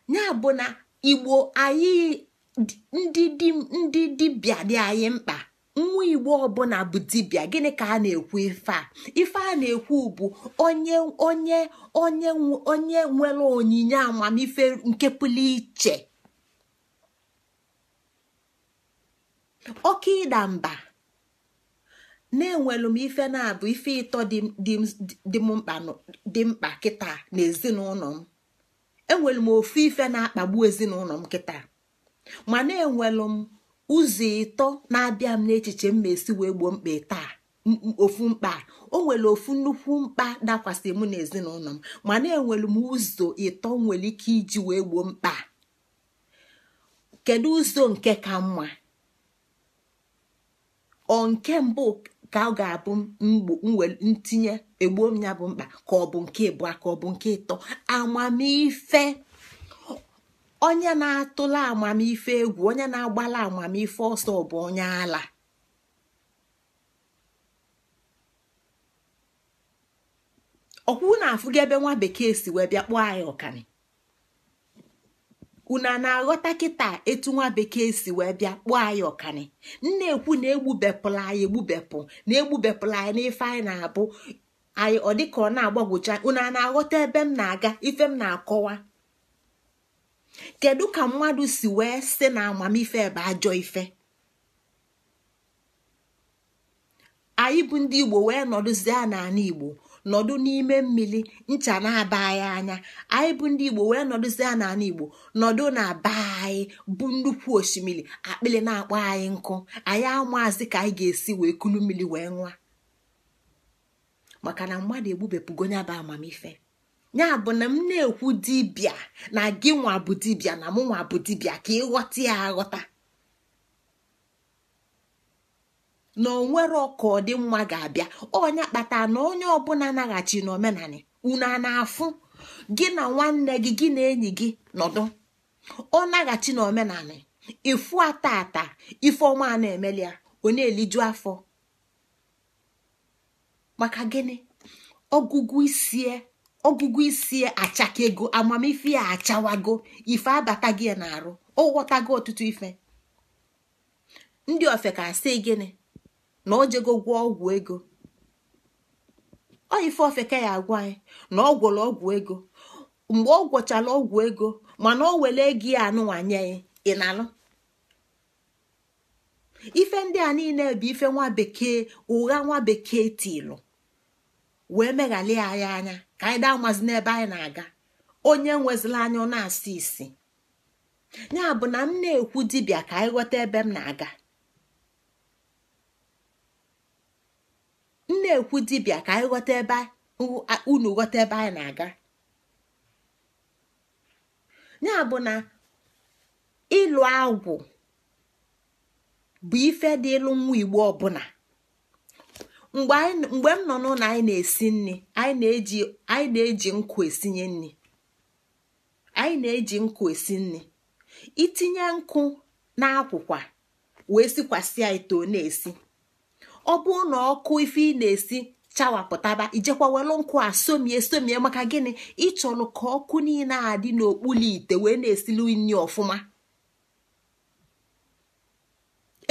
Ya bụ na Igbo anyị ndị dibịa dị anyị mkpa. Nwa Igbo ọbụla bụ dibịa. Gịnị ka a na-ekwu ife a? Ife a na-ekwu bụ onye onye onye onye nwere onyinye amamife nke pụrụ iche. Oke ịda mba na-enwelu m ife na-abụ ife ịtọ dị mkpa kịta na ezinụlọ m. Enwelu m ofu ife na-akpagbu ezinụlọ m kịta, mana enwelu m ụzọ ịtọ na-abịa m n'echiche m esi wee gboo mkpa taa. Ofu mkpa, o nwere ofu nnukwu mkpa dakwasị mụ na ezinụlọ m, mana enwelu m ụzọ ịtọ nwere ike iji wee gboo mkpa. Kedu ụzọ nke ka mma? Ọ nke mbụ ka ọ ga-abụ ntinye egbuo m ya bụ mkpa, ka ọ bụ nke ịbụọ, ka ọ bụ nke ịtọ? Amamife. Onye na-atụla amamife egwu, onye na-agbala amamife ọsọ bụ onye ala. Ọkwụ na-afụgo ebe nwa bekee si wee bịa kpọọ anyị ọkani. Unu na-aghọta kịta etu nwa bekee si wee bịa kpọọ anyị ọkani? Nna-ekwu na egbubepụla anyị egbubepụ, na egbubepụla anyị n'ife anyị na-abụ anyị, ọ dịka ọ na-agbagwoju. Unu na-aghọta ebe m na-aga, ife m na-akọwa? Kedu ka mmadụ si wee sị na amamife bụ ajọ ife? Anyị bụ ndị Igbo wee nọdụzie n'ala Igbo, nọdụ n'ime mmiri, ncha na-aba anyị anya. Anyị bụ ndị Igbo wee nọdụzie n'ala Igbo, nọdụ na be anyị bụ nnukwu osimiri, akpịrị na-akpọ anyị nkụ. Anyị amaazị ka anyị ga-esi wee kulu mmiri wee nwa, maka na mmadụ egbubepụgo ya bụ amamife. Ya bụ na m na-ekwu dibịa na gị nwa bụ dibịa na mụ nwa bụ dibịa, ka ịghọta ya aghọta na onwere ka ọ dị mma ga-abịa. Onye kpata na onye ọbụla naghachi n'omenani, unu a na-afụ gị na nwanne gị, gị na enyi gị nọdụ, ọ naghachi n'omenani, ifu atata ife ọma na-emeli ya, ọ na-eliju afọ. Maka gịnị? Ọgụgụ isi achakego, amamife ya achawago, ife abata gị na-arụ, ọ ghọtago ọtụtụ ife. Ndị ofe ka asị gịnị? Na o jego gwọọ ọgwụ ego. Ọ ife ofeke ya agwa anyị na ọ gwọrọ ọgwụ ego. Mgbe ọ gwọchala ọgwụ ego, mana o were ego ya anụnwanye ya, ị na-alụ ife ndị a niile bụ ife nwa bekee, ụgha nwa bekee tilụ wee meghalie anyị anya ka anyị daa mazi n'ebe anyị na-aga. Onye nwezila anya ọ na-asị isi. Ya bụ na m na-ekwu dibịa ka anyị ghọta ebe m na-aga. M na-ekwu dibịa ka anyị ghọta ebe unu ghọta ebe anyị na-aga. Ya bụ na ịlụ agwụ bụ ife dị ịlụ nwa Igbo ọbụla. Mgbe m nọ n'ụlọ anyị na-esi nri, anyị na-eji nkụ esinye nri. Anyị na-eji nkụ esi nri. Itinye nkụ n'akwụkwa wee sikwasị ya ite ọ na-esi. Ọ bụrụ na ọkụ ife ị na-esi chawapụtaba, ijekwa welu nkụ a somie somie. Maka gịnị? Ịchọrọ ka ọkụ niile adị n'okpuru ite wee na-esili nri ọfụma.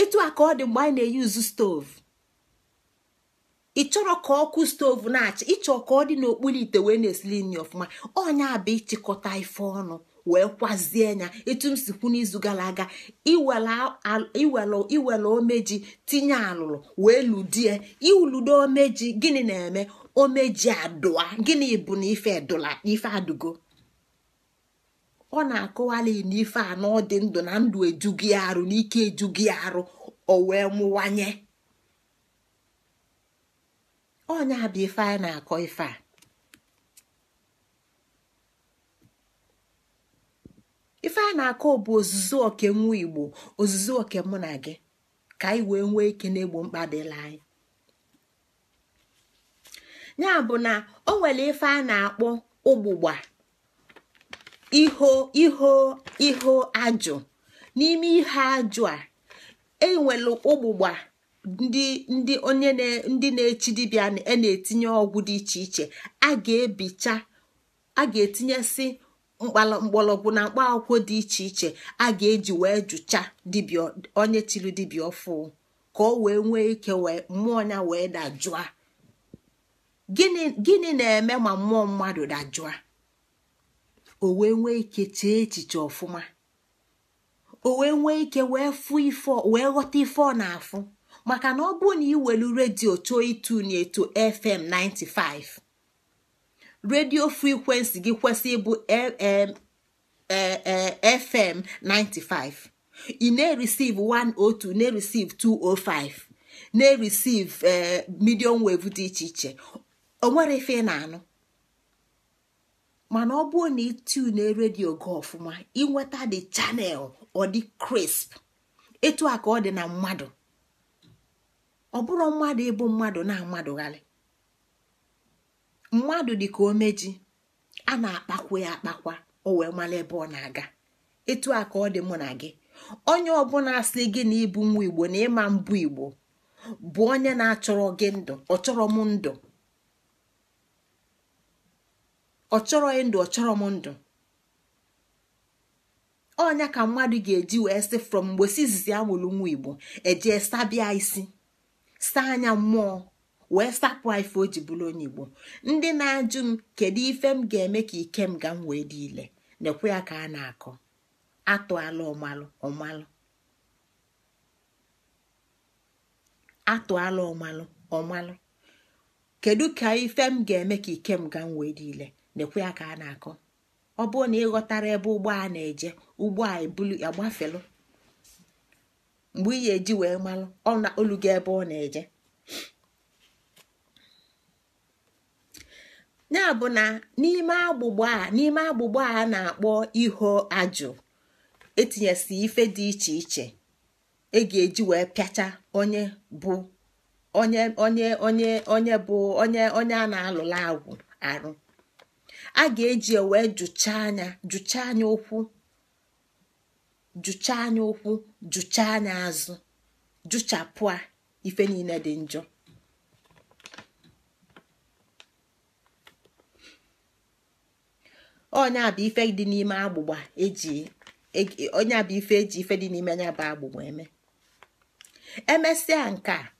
Etu a ka ọ dị mgbe anyị na-eyuzu stovu. Ị chọrọ ka ọkụ stovu na-acha, ịchọ ka ọ dị n'okpuru ite wee na-esili nri ọfụma. Ọnya bụ ịchịkọta ife ọnụ wee kwazie ya. Etu m si kwu n'izu gara aga, iwere omeji tinye alụlụ wee ludie. Iludo omeji, gịnị na-eme? Omeji adụa. Gịnị bụ na ife dụla, ife adụgo? Ọ na-akọwali na ife a na ọ dị ndụ, na ndụ ejughị arụ, na ike ejughị arụ, o wee mụwanye. Ọnya bụ ife anyị na-akọ ife a. Ife a na-akọ bụ ozuzu oke nwa Igbo, ozuzu oke mụ na gị, ka anyị wee nwee ike na-egbo mkpa dịla anyị. Ya bụ na o nwere ife a na-akpọ ụgbụgba, iho iho iho ajụ. N'ime ihe ajụ a enwere ụgbụgba ndị onye ndị na-echi dibịa na-etinye ọgwụ dị iche iche. A ga-ebicha, a ga-etinyesị mgbọrọgwụ na mkpa akwụkwọ dị iche iche a ga-eji wee jụcha dibịa, onye chiri dibịa ọfụ Ka o wee nwee ike wee mmụọ ya wee dajụa. Gịnị na-eme ma mmụọ mmadụ dajụa? O wee nwee ike chee echiche ọfụma, o wee nwee ike wee fụ ife, wee ghọta ife ọ na-afụ. Maka na ọ bụrụ na iwelu redio chọọ itune eto FM 95, redio frequency gị kwesị ịbụ FM 95, ị na-receive 102, na-receive 205, na-receive medium wave dị iche iche, o nwere ife ị na-anụ. Mana ọ bụrụ na itune redio gị ọfụma, ịnweta the channel, ọ dị crisp. Etu a ka ọ dị na mmadụ. Ọ bụrụ mmadụ ịbụ mmadụ na mmadụgharị, mmadụ dị ka omeji a na-akpakwa ya akpakwa, o wee mara ebe ọ na-aga. Etu a ka ọ dị mụ na gị. Onye ọbụla asị gị na ịbụ nwa Igbo na ịma mbụ Igbo bụ onye na-achọrọ gị ndụ. Ọ chọrọ m ndụ, ọ chọrọ ndụ, ọ chọrọ m ndụ. Ọnya ka mmadụ ga-eji wee sị from mgbe si izizi amụrụ nwa Igbo eje sabịa isi, saa anya mmụọ, wee sapụ ife o ji bụrụ onye Igbo. Ndị na-ajụ m kedu ife m ga-eme ka ike m ga m wee dị ile, nekwe ya ka a na-akọ. Atụala ọmalụ ọmalụ, atụala ọmalụ ọmalụ. Kedu ka ife m ga-eme ka ike m ga m wee dị ile, nekwe ya ka a na-akọ. Ọ bụrụ na ị ghọtara ebe ụgbọ a na-eje, ụgbọ a ebulu agbafelu. Mgbe ị ga-eji wee malụ ọ na olu gị ebe ọ na-eje. Ya bụ na n'ime agbụgba a na-akpọ iho ajụ, etinyesi ife dị iche iche e ga-eji wee pịacha onye bụ onye onye onye onye bụ onye onye a na-alụla agwụ arụ. A ga-eji wee jụchaa anya, jụchaa anya ụkwụ, jụchaa anya ụkwụ, jụchaa anya azụ, jụchapụ a ife niile dị njọ. Onye a bụ ife dị n'ime agbụgba eji, onye a bụ ife eji ife dị n'ime anya bụ agbụgba eme. Emesịa nke a,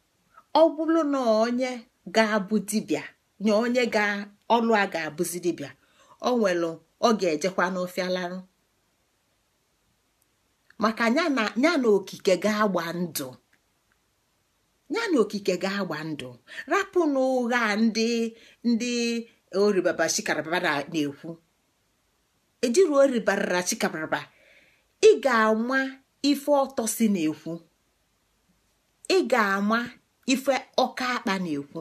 ọ bụrụ na onye ga-abụ dibịa, nye onye ga ọlụ a ga-abụzi dibịa, o nwere ọ ga-ejekwa n'ọfịa larụ. Maka ya na okike ga-agba ndụ, ya na okike ga-agba ndụ. Rapụ n'ụgha ndị oribaba chikarababa na-ekwu. Ejiri oribarara chikabaraba, ị ga-ama ife ọtọ si na-ekwu, ị ga-ama ife ọka akpa na-ekwu,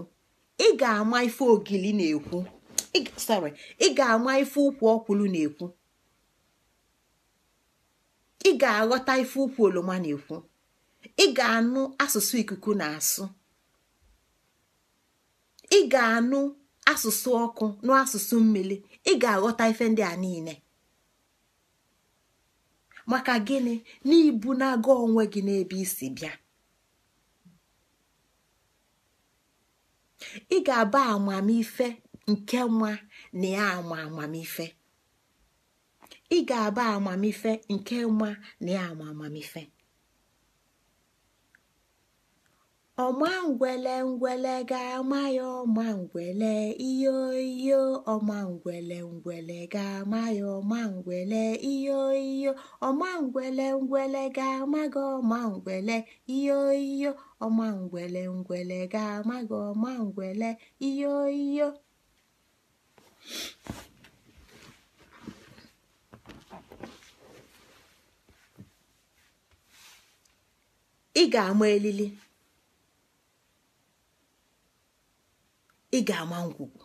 ị ga-ama ife ogili na-ekwu, ị ga-ama ife ukwu ọkwụlụ na-ekwu, ị ga-aghọta ife ukwu oloma na-ekwu, ị ga-anụ asụsụ ikuku na-asụ, ị ga-anụ asụsụ ọkụ nụ asụsụ mmiri, ị ga-aghọta ife ndị a niile. Maka gịnị? N'ibu na-aga onwe gị n'ebe isi bịa. Ị ga-aba amamife nke nwa na ya ama amamife. Ị ga-aba amamife nke nwa na ya ama amamife. Ọma ngwele ngwele ga-ama ya, ọma ngwele iyo iyo, ọma ngwele ngwele ga-ama ya, ọma ngwele iyo iyo, ọma ngwele ngwele ga-ama gị, ọma ngwele iyo iyo, ọma ngwele ngwele ga-ama gị, ọma ngwele iyo iyo. Ị ga-ama elili, ị ga-ama ngwugwu.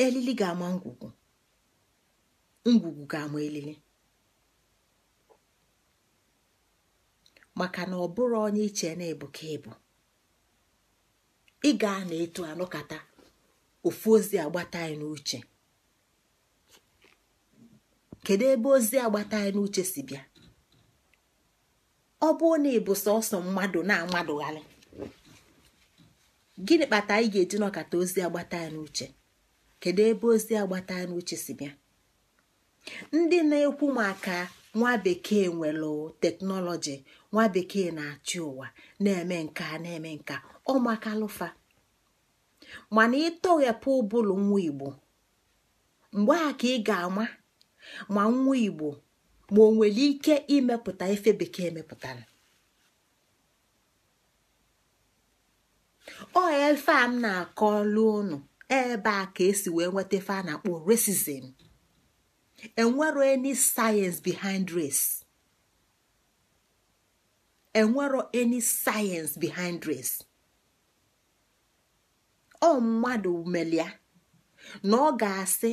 Elili ga-ama ngwugwu, ngwugwu ga-ama elili. Maka na ọ bụrụ onye iche na-ebu ka ịbụ, ị ga na-eto anọkata ofu ozi agbata anyị n'uche. Kedu ebe ozi agbata anyị n'uche si bịa? Ọ bụrụ na ịbụ sọsọ mmadụ na-amadụgharị, gịnị kpata anyị ga-eji nọkata ozi agbata anyị n'uche? Kedu ebe ozi agbata anyị n'uche si bịa? Ndị na-ekwu maka nwa bekee nwere teknọlọji, nwa bekee na-achị ụwa, na-eme nka na-eme nka, ọ makalụfa. Mana ịtọghepụ ụbụlụ nwa Igbo, mgbe a ka ị ga-ama ma nwa Igbo ma o nwere ike imepụta ife bekee mepụtara. Ọ efe a m na-akọlu unu ebe a ka esi wee nweta ife a na-akpọ racism. Enwero any science behind race. Enwero any science behind race. Ọ mmadụ melia na ọ ga-asị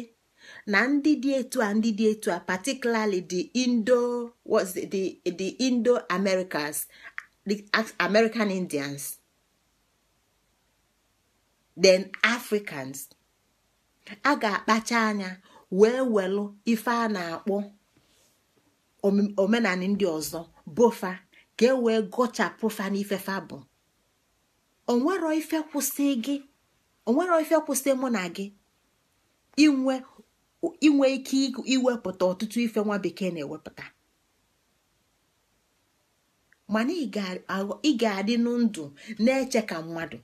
na ndị dị etu a, ndị dị etu a, particularly the Indo was the Indo Americans, the American Indians, then Africans, a ga-akpacha anya wee welụ ife a na-akpọ omenala ndị ọzọ bofa ka e wee gọchapụ fa n'ifefa bụ. Onwero ife kwụsị gị, onwero ife kwụsị mụ na gị inwe ike iwepụta ọtụtụ ife nwa bekee na-ewepụta. Mana ị ga-adị ndụ na-eche ka mmadụ.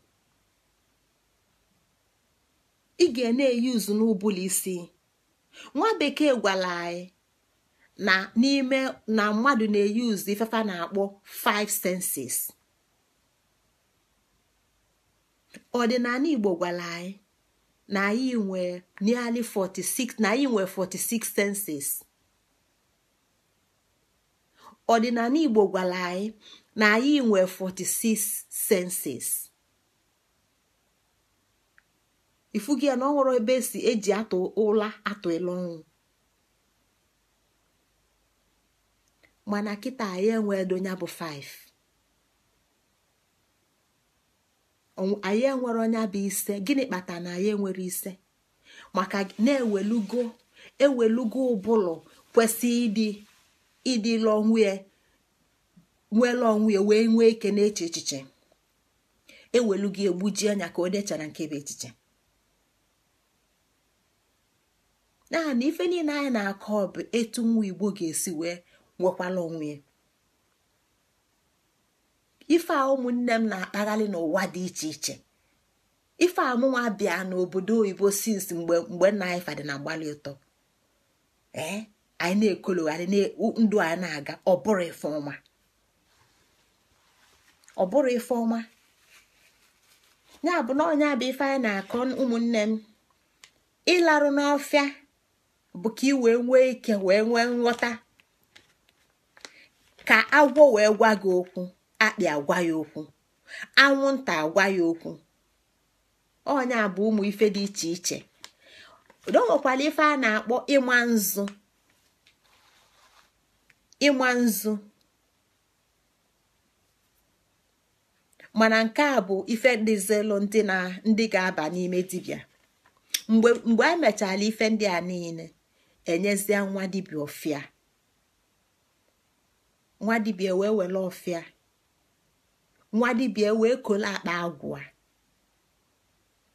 Ị ga na-eyuzu n'ụbụla isi. Nwa bekee gwara anyị na n'ime na mmadụ na-eyuzu ifefa na-akpọ 5 senses. Ọdịnala Igbo gwara anyị na anyị nwee nearly 46, na anyị nwee 46 senses. Ọdịnala Igbo gwara anyị na anyị nwee 46 senses. Ifugi ya na ọ nwere ebe esi eji atụ ụla atụ elu ọnwụ. Mana kịta anyị enwedo ya bụ 5. Anyị enwere onye bụ 5. Gịnị kpatara na anyị enwere 5? Maka na-ewelugo ewelugo ụbụlụ kwesị ịdị onwe nwere onwe wee nwee ike na-eche echiche. Ewelugo egbuji anya ka o dechara nke bụ echiche. Na ife niile anyị na-akọ bụ etu nwa Igbo ga-esi wee nwekwala onwe ya. Ife a ụmụnne m na-akpaghalị n'ụwa dị iche iche. Ife a mụnwa bịa n'obodo oyibo since mgbe nna anyị fadị na mgbalị ụtọ. Anyị na-ekologharị ndụ anyị na-aga, ọ bụrụ ife ọma. Ọ bụrụ ife ọma. Ya bụ na ọnya bụ ife anyị na-akọ ụmụnne m. Ịlarụ n'ọfịa bụ ka ị wee nwee ike wee nwee nghọta, ka agwọ wee gwa gị okwu, akpị agwa ya okwu, anwụnta agwa ya okwu. Ọnya bụ ụmụ ife dị iche iche. O nwekwara ife a na-akpọ ịma nzu. Ịma nzu mana nke a bụ ife dịzelụ ndị na ndị ga-aba n'ime dibịa. Mgbe a mechara ife ndị a niile, enyezie nwa dibịa ọfịa. Nwa dibịa wee were ọfịa, nwa dibịa wee kolo akpa agwụ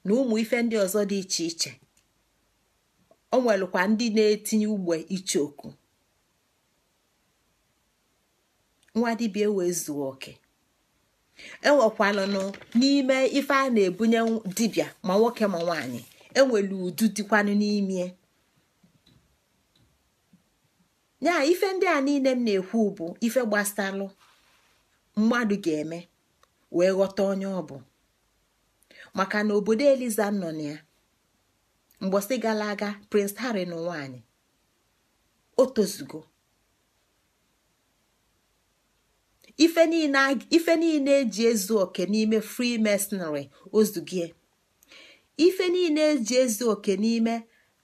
na ụmụ ife ndị ọzọ dị iche iche. O nwelụkwa ndị na-etinye ugbe ichoku. Nwa dibịa wee zuo oke. Enwekwanụnụ n'ime ife a na-ebunye dibịa ma nwoke ma nwaanyị, enwere udu dịkwanụ n'ime ya. Ife ndị a niile m na-ekwu bụ ife gbasalụ mmadụ ga-eme wee ghọta onye ọ bụ. Maka na obodo Eliza nọ na ya mgbọsị gara aga, Prince Harry na nwaanyị o tozugo. Ife niile eji ezu oke n'ime Freemasonry ozugie. Ife niile eji ezu oke n'ime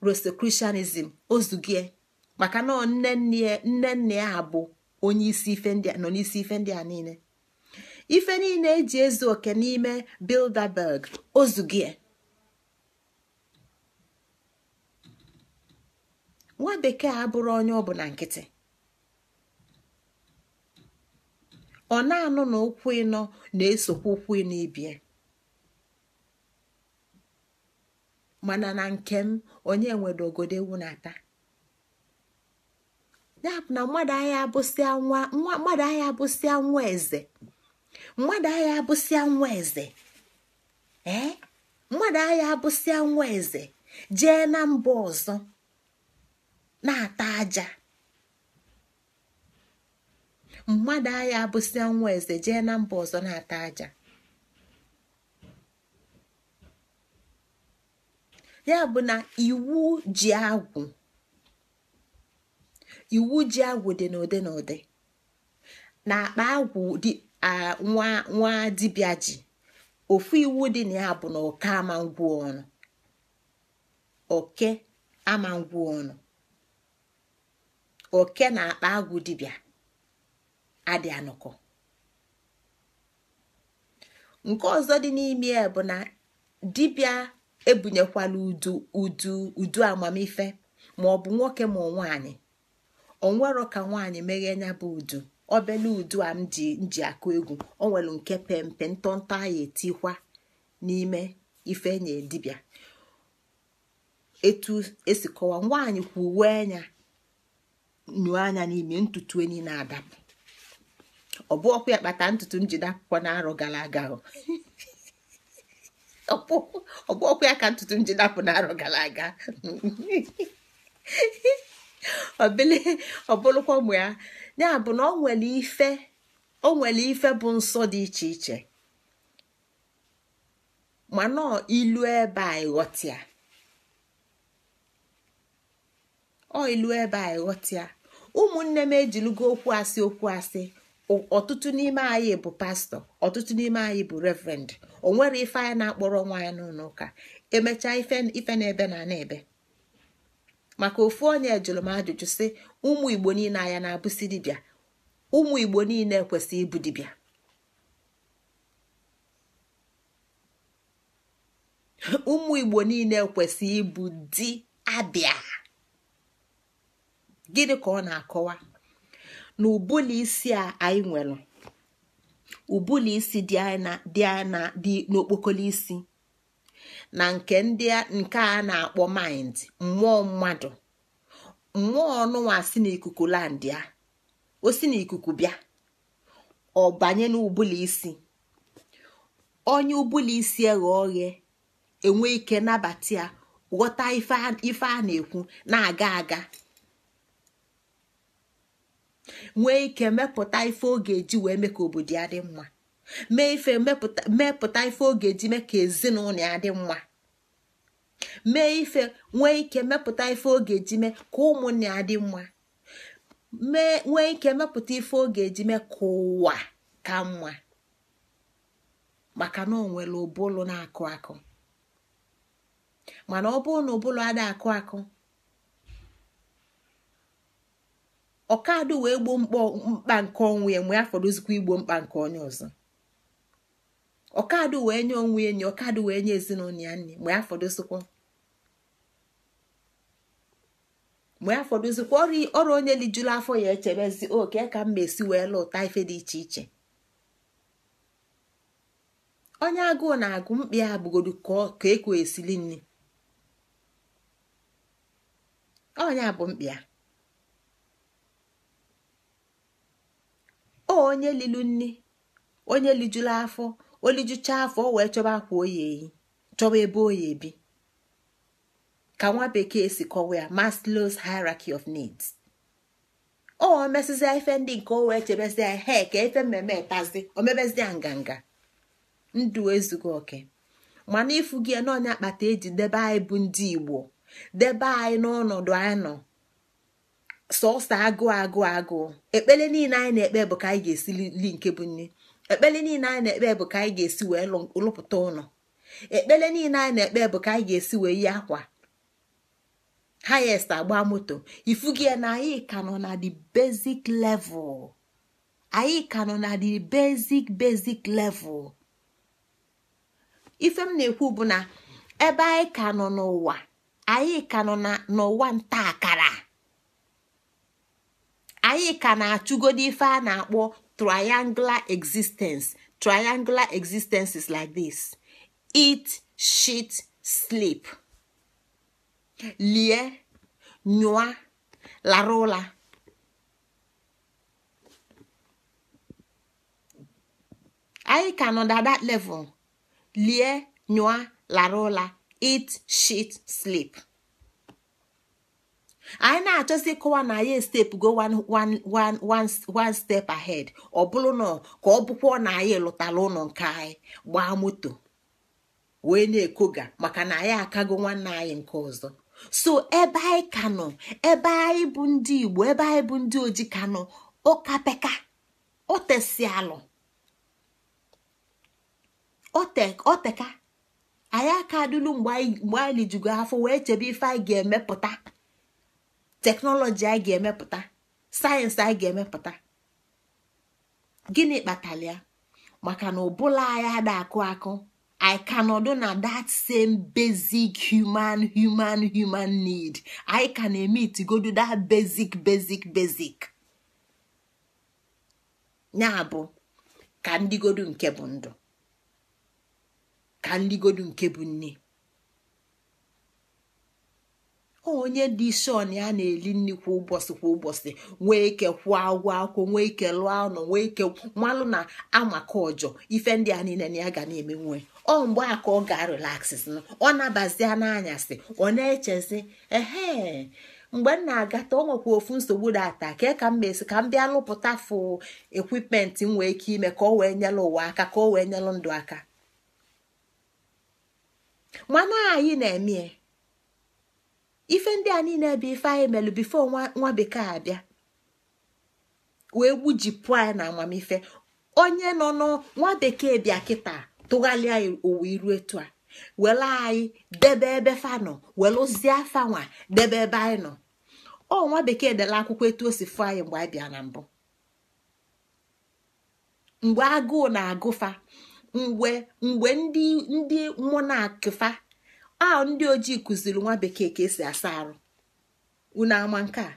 Rosicrucianism ozugie. Maka na nne nne ya bụ onye isi ife ndị nọ n'isi ife ndị a niile. Ife niile eji ezu oke n'ime Bilderberg ozugie. Nwa bekee abụrụ onye ọ bụ na nkịtị. Ọ na-anụ na ụkwụ ịnọ na-esokwa ụkwụ ịnọ ibie. Mana na nke m, onye nwere ogodo ewu na-ata. Ya bụ na mmadụ agha abụsịa nwa mmadụ agha abụsịa nwa eze, mmadụ agha abụsịa nwa eze, mmadụ agha abụsịa nwa eze jee na mba ọzọ na-ata aja. Mmadụ agha abụsịa nwa eze jee na mba ọzọ na-ata aja. Ya bụ na iwu ji agwụ, iwu ji agwụ dị n'ụdị n'ụdị. Na akpa agwụ dị nwa nwa dibịa ji, ofu iwu dị na ya bụ na oke ama ngwu ọnụ, oke ama ngwu ọnụ, oke na akpa agwụ dibịa adị anọkọ. Nke ọzọ dị n'ime ya bụ na dibịa ebunyekwala udu udu udu amamife, ma ọ bụ nwoke ma nwaanyị. Onwero ka nwaanyị meghee nya bụ udu, obele udu a m ji akụ egwu, o nwere nke pempe ntọntọ anyị etikwa n'ime ife nye dibịa. Etu esi kọwa, nwaanyị kwuwe anya nyụọ anya n'ime ntutu enyi na-adapụ. Ọ bụ ọkụ ya kpata ntutu m ji dapụkwa n'arọ gara aga. Ọ bụ ọkụ ya ka ntutu m ji dapụ n'arọ gara aga. Ọ bụrụkwa ụmụ ya. Ya bụ na o nwere ife bụ nsọ dị iche iche, mana ilu ebe a ịghọtịa, ọ ilu ebe a ịghọtịa. Ụmụnne m ejilugo okwu asị okwu asị. Ọtụtụ n'ime anyị bụ pastọ, ọtụtụ n'ime anyị bụ reverend. O nwere ife anyị na-akpọrọ nwa anyị n'ụlọ ụka. Emechaa ife na-ebe na na-ebe. Maka ofu onye jụrụ m ajụjụ sị, ụmụ Igbo niile anya na-abụsi dibịa? Ụmụ Igbo niile ekwesị ịbụ dibịa? Ụmụ Igbo niile ekwesị ịbụ di abịa. Gịnị ka ọ na-akọwa? Na ụbụla isi a anyị nwere, ụbụla isi dị anyị dị n'okpokolo isi, na nke ndị nke a na-akpọ mind, mmụọ mmadụ, mmụọ ọnụnwa si n'ikuku land ya, o si n'ikuku bịa, ọ banye n'ụbụla isi. Onye ụbụla isi eghe oghe enwe ike nabata ya, ghọta ife a na-ekwu na-aga aga, nwee ike mepụta ife ọ ga-eji wee mee ka obodo ya dị mma, mee ife mepụta ife ọ ga-eji mee ka ezinụlọ ya dị mma, mee ife nwee ike mepụta ife ọ ga-eji mee ka ụmụnne ya dị mma, mee nwee ike mepụta ife ọ ga-eji mee ka ụwa ka mma. Maka na o nwere ụbụlụ na-akụ akụ. Mana ọ bụrụ na ụbụlụ ada akụ akụ, ọkadụ wee gboo mkpa nke onwe ya, mgbe ya fọdụzikwa igbo mkpa nke onye ọzọ. Ọkadụ wee nye onwe ya nri, ọkadụ wee nye ezinụlọ ya nri, mgbe ya fọdụzikwa ọrụ onye lijuru afọ ya echebezi oke ka m esi wee lụta ife dị iche iche. Onye agụụ na-agụ mkpi ya bụgodu ka ekwo esili nri, onye bụ mkpi ya. Onye lilu nri, onye lijuru afọ, olijucha afọ wee chọba akwa oyi eyi, chọba ebe oyi ebi. Ka nwa bekee si kọwa ya, Maslow's hierarchy of needs. O mesịzịa ife ndị nke o wee chebezia he ka ife mmemme etazi, o mebezia nganga. Ndụ ezughị oke. Mana ifu gị na onye akpata eji debe anyị bụ ndị Igbo, debe anyị n'ọnọdụ anyị nọ, sọsọ agụụ agụụ agụụ. Ekpele niile anyị na-ekpe bụ ka anyị ga-esi li nke bụ nri. Ekpele niile anyị na-ekpe bụ ka anyị ga-esi wee lụpụta ụlọ. Ekpele niile anyị na-ekpe bụ ka anyị ga-esi wee yi akwa highest agba moto. Ifugi ya na anyị ka nọ na the basic level. Anyị ka nọ na the basic level. Ife m na-ekwu bụ na ebe anyị ka nọ n'ụwa, anyị ka nọ n'ụwa nta akara. Anyị ka na-achụgodo ife a na-akpọ triangular existence. Triangular existence is like this: eat, shit, sleep. Lie, nyụa, lara ụla. Anyị ka nọ na that level. Lie, nyụa, lara ụla, eat, shit, sleep. Anyị na-achọzi ịkọwa na anyị step go one step ahead. Ọ bụrụ na ka ọ bụkwa na anyị lụtara ụlọ nke anyị, gbaa moto wee na-ekoga maka na anyị akago nwanne anyị nke ọzọ. So ebe anyị ka nọ, ebe anyị bụ ndị Igbo, ebe anyị bụ ndị oji ka nọ, ụkapeka otesialụ oteka. Anyị aka dulu mgbe anyị lijugo afọ wee chebe ife anyị ga-emepụta, teknọlọji anyị ga-emepụta, sayensị anyị ga-emepụta. Gịnị kpatara ya? Maka na ụbụla anyị ada akụ akụ. I cannot do na that same basic human need. I can emit go do that basic. Ya bụ ka ndị godu nke bụ ndụ, ka ndị godu nke bụ nne. Onye dị shon ya na-eli nri kwa ụbọchị nwee ike kwụọ ụgwọ akwụkwọ, nwee ike lụọ ụlọ, nwee ike malụ na amaka ọjọ ife ndị a niile na ya ga na-eme nwe. Ọ mgbe a ka ọ ga-relax, ọ nabazia n'anyasị, ọ na-echezi ehe mgbe m na-agata o nwekwa ofu nsogbu data ka ka m mesi ka m bịa lụpụta fụ ekwipment m nwee ike ime ka ọ wee nyelụ ụwa aka, ka ọ wee nyelụ ndụ aka. Mana anyị na-eme ife ndị a niile bụ ife anyị melụ bifo nwa bekee abịa wee gbujipụ anyị na amamife. Onye nọ nwa bekee bịa kịta tụgharịa ụwa iru etu a, were anyị debe ebe fa nọ, welụzie afa nwa debe ebe anyị nọ. Ọ nwa bekee dere akwụkwọ etu o si fụ anyị mgbe anyị bịa na mbụ, mgbe agụụ na-agụfa, mgbe ndị monak fa a ndị ojii kụziri nwa bekee ka esi asa arụ. Unu ama nke a?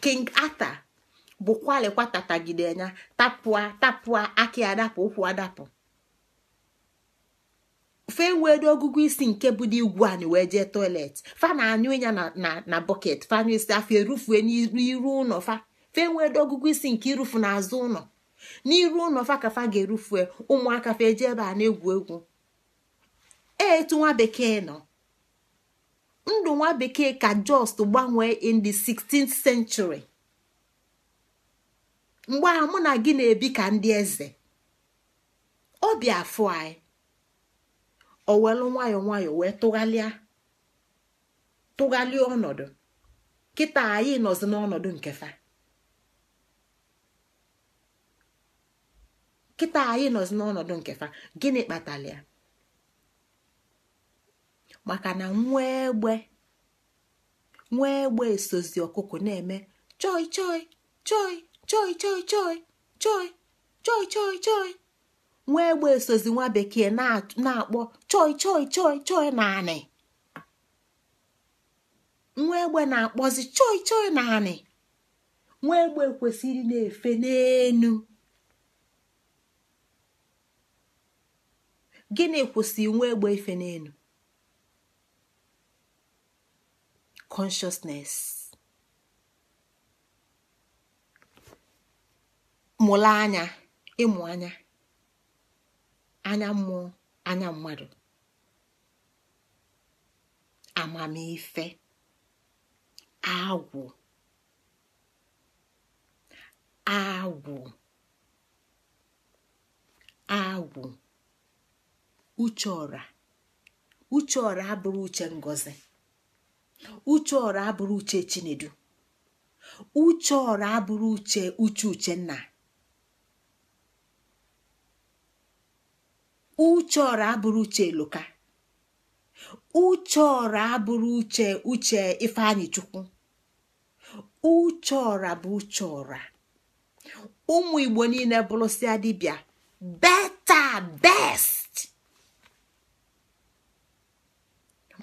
King Arthur bụ kwalịkwa tatagide anya, tapụa akị adapụ, ụkwụ adapụ. Fe wedo ọgụgụ isi nke bụ dị igwe anyị wee jee toilet, fa na-anyụ ya na bọket, fa anyụ isi afọ erufue n'iru ụlọ fa. Fe wedo ọgụgụ isi nke irufu n'azụ ụlọ, n'iru ụlọ fa ka fa ga-erufue. Ụmụaka fa eje ebe a na-egwu egwu. Etu nwa bekee nọ, ndụ nwa bekee ka just gbanwee in the 16th century. Mgbe a mụ na gị na-ebi ka ndị eze, ọbịa afọ anyị o welu nwayọ nwayọ wee tụgharịa ọnọdụ. Kịta anyị nọzi n'ọnọdụ nke fa. Kịta anyị nọzi n'ọnọdụ nke fa. Gịnị kpatara ya? Maka na nwa egbe esozi ọkụkọ na-eme choi choi choi choi choi choi choi choi choi choi. Nwa egbe esozi nwa bekee na-akpọ choi choi choi choi naanị. Nwa egbe na-akpọzi choi choi naanị. Nwa egbe kwesịrị na-efe n'enu. Gịnị kwụsị nwa egbe ife n'enu? Consciousness. Mụla anya, ịmụ anya, anya mmụọ, anya mmadụ, amamife, agwụ, agwụ, agwụ, uche ọra. Uche ọra abụrụ uche Ngozi, uche ọra abụrụ uche Chinedu, uche ọra abụrụ uche uche Uchenna, uche ọra abụrụ uche Eloka, uche ọra abụrụ uche uche Ifeanyị Chukwu. Uche ọra bụ uche ọra. Ụmụ Igbo niile bụrụsịa dibịa, better best.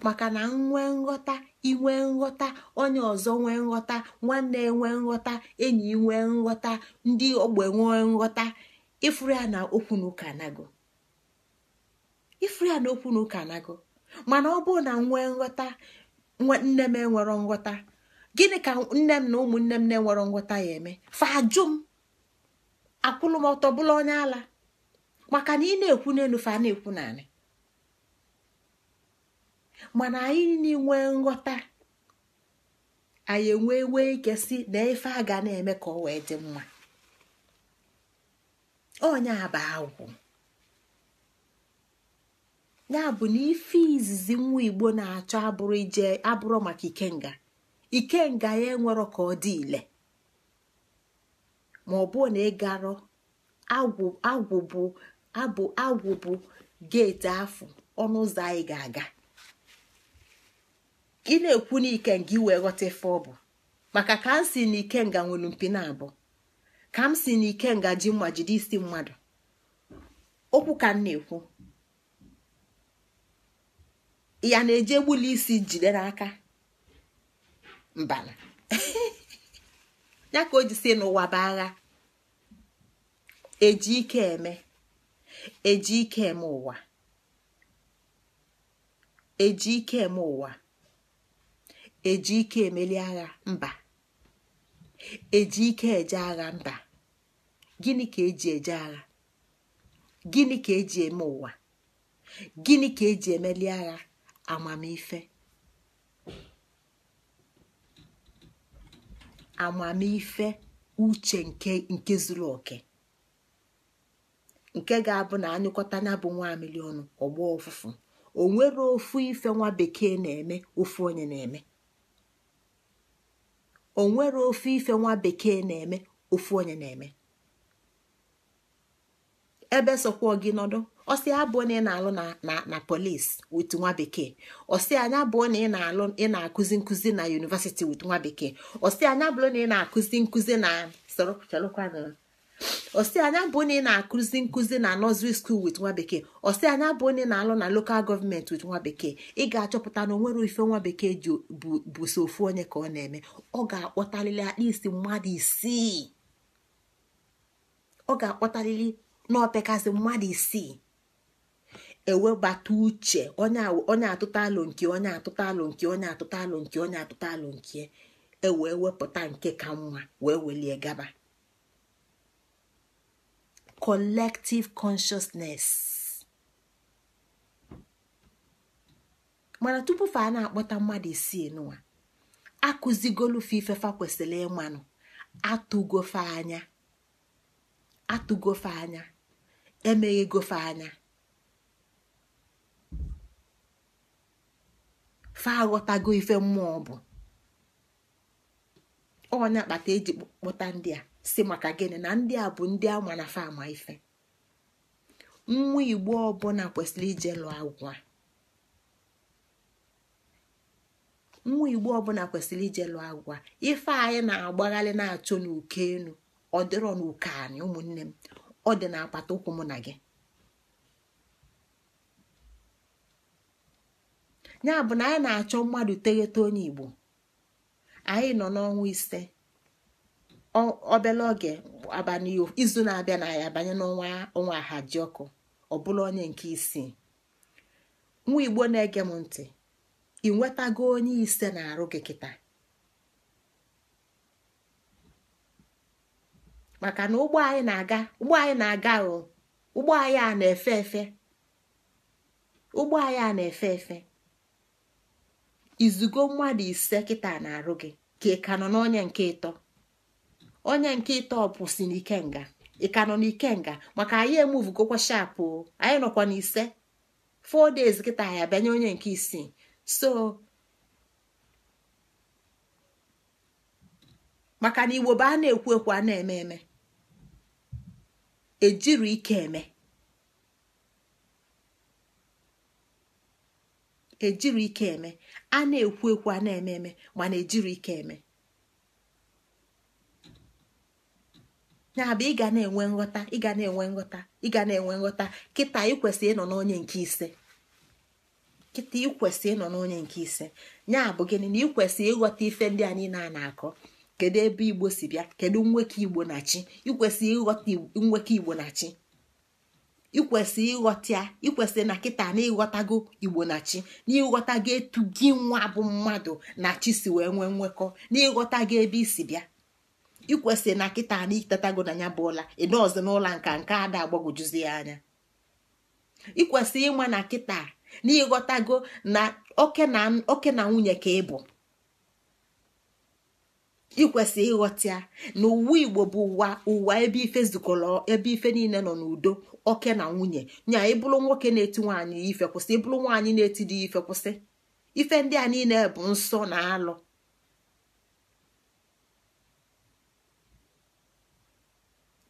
Maka na nwee nghọta, inwe nghọta, onye ọzọ nwee nghọta, nwanne nwee nghọta, enyi nwee nghọta, ndị ogbe nwee nghọta, ifuru ya na okwu na ụka anago. Ifuru ya na okwu na ụka anago. Mana ọ bụrụ na nwee nghọta, nne m enwero nghọta, gịnị ka nne m na ụmụnne m na-enwero nghọta ya eme? Fa ajụ m. Akwụlụ m ọtọ bụla onye ala. Maka na ị na-ekwu n'elu fa na-ekwu naanị. Mana anyị na-enwe nghọta, anyị enwe ike si na ife a ga na-eme ka ọ wee dị mma. Onye a bụ agwụ. Ya bụ na ife izizi nwa Igbo na-achọ abụrụ ije abụrụ maka ikenga. Ikenga ya enwero ka ọ dị ile. Ma ọ bụ na ị garọ agwụ agwụ bụ geeti afọ ọnụ ụzọ anyị ga-aga. Ị na-ekwu na ikenga iwee ghọta ife ọ bụ. Maka ka m si na ikenga nwere mpi na abụọ, ka m si na ikenga ji mma jide isi mmadụ, okwu ka m na-ekwu. Ya na-eje egbuli isi jide n'aka mbala. Ya ka o ji si n'ụwa bụ agha. Eji ike eme, eji ike eme ụwa, eji ike eme ụwa, eji ike emeli agha mba, eji ike eje agha mba. Gịnị ka eji eje agha? Gịnị ka eji eme ụwa? Gịnị ka eji emeli agha? Amamife. Amamife uche nke zuru oke, nke ga-abụ na anyụkọta ya bụ nwa miliọnụ ọgbọ ọfụfụ. O nwere ofu ife nwa bekee na-eme ofu onye na-eme. O nwere ofu ife nwa bekee na-eme ofu onye na-eme. Ebe sokwa gị nọdụ, ọsị abụọ na ị na-alụ na polis with nwa bekee, ọsị anya abụọ na ị na-alụ ị na-akụzi nkụzi na yunivesiti with nwa bekee, ọsị anya abụọ na ị na-akụzi nkụzi na ọsị anya abụọ na ị na-akụzi nkụzi na nursery school with nwa bekee, ọsị anya abụọ na ị na-alụ na local gọọmenti with nwa bekee. Ị ga-achọpụta na onwere ife nwa bekee ji bụ so ofu onye ka ọ na-eme. Ọ ga-akpọtalili at least mmadụ isii. Ọ ga-akpọtalili n'opekasị mmadụ isii. Ewebata uche onye atụta alụ nke onye atụta alụ nke onye atụta alụ nke onye atụta alụ nke ewee wepụta nke ka mma wee welie gaba. Collective consciousness. Mana tupu fa na-akpọta mmadụ isii nụwa, akụzigolufe ifefa kwesịrị ịmanụ, atụgofe anya, atụgofe anya, emeghegofe anya, fa aghọtago ife mmụọ bụ. Onye akpata eji kpọta ndị a si maka gịnị? Na ndị a bụ ndị ama na fa ama ife. Nwa Igbo ọbụla kwesịrị ije lụọ agwụ. Nwa Igbo ọbụla kwesịrị ije lụọ agwụ. Ife anyị na-agbagharị na-achọ n'uke enu, ọ dịrọ n'uke anyị ụmụnne m, ọ dị n'apata ụkwụ mụ na gị. Ya bụ na anyị na-achọ mmadụ teghete onye Igbo. Anyị nọ n'ọnwa 5, obere oge abalị izu na-abịa na ya abanye n'ọnwa ọnwa ahajiọkụ, ọ bụla onye nke isii. Nwa Igbo na-ege m ntị, ị nwetago onye 5 na-arụ gị kịta? Maka na ụgbọ anyị na-aga, ụgbọ anyị na-aga o, ụgbọ anyị a na-efe efe, ụgbọ anyị a na-efe efe. Izugo mmadụ 5 kịta na-arụ gị, ka ị ka nọ n'onye nke 3. Onye nke 3 pụsị n'ikenga, ị ka nọ n'ikenga. Maka anyị emuvugokwa shapụ, anyị nọkwa n'ise 4 days kịta anyị abịanye onye nke 6. So maka na Igbo bụ a na-ekwu ekwu a na-eme eme, ejiri ike eme, ejiri ike eme, a na-ekwu ekwu a na-eme eme, mana ejiri ike eme. Ya bụ ị ga na-enwe nghọta, ị ga na-enwe nghọta, ị ga na-enwe nghọta. Kịta ị kwesịrị ịnọ n'onye nke 5. Kịta ị kwesịrị ịnọ n'onye nke 5. Ya bụ gịnị? Na ị kwesịrị ịghọta ife ndị a niile a na-akọ. Kedu ebe Igbo si bịa? Kedu nwekọ Igbo na chi? Ị kwesịrị ịghọta nwekọ Igbo na chi. Ị kwesịrị ịghọta ya. Ị kwesịrị na kịta na ịghọtago Igbo na chi, na ịghọtago etu gị nwa bụ mmadụ na chi si wee nwee nwekọ, na ịghọtago ebe i si bịa, Ikwesị na kịta na itetago na ya bụ ụla ịnọọzọ n'ụlọ nka nke ada agbagwojuzi ya anya. Ikwesị ịma na kịta na ịghọtago na oke na nwunye ka ị bụ. Ikwesị ịghọta ya na ụwa Igbo bụ ụwa ebe ife zukọrọ, ebe ife niile nọ n'udo, oke na nwunye. Nya ịbụrụ nwoke na-eti nwaanyị ife kwụsị, ịbụrụ nwaanyị na-eti di ife kwụsị. Ife ndị a niile bụ nsọ na alụ.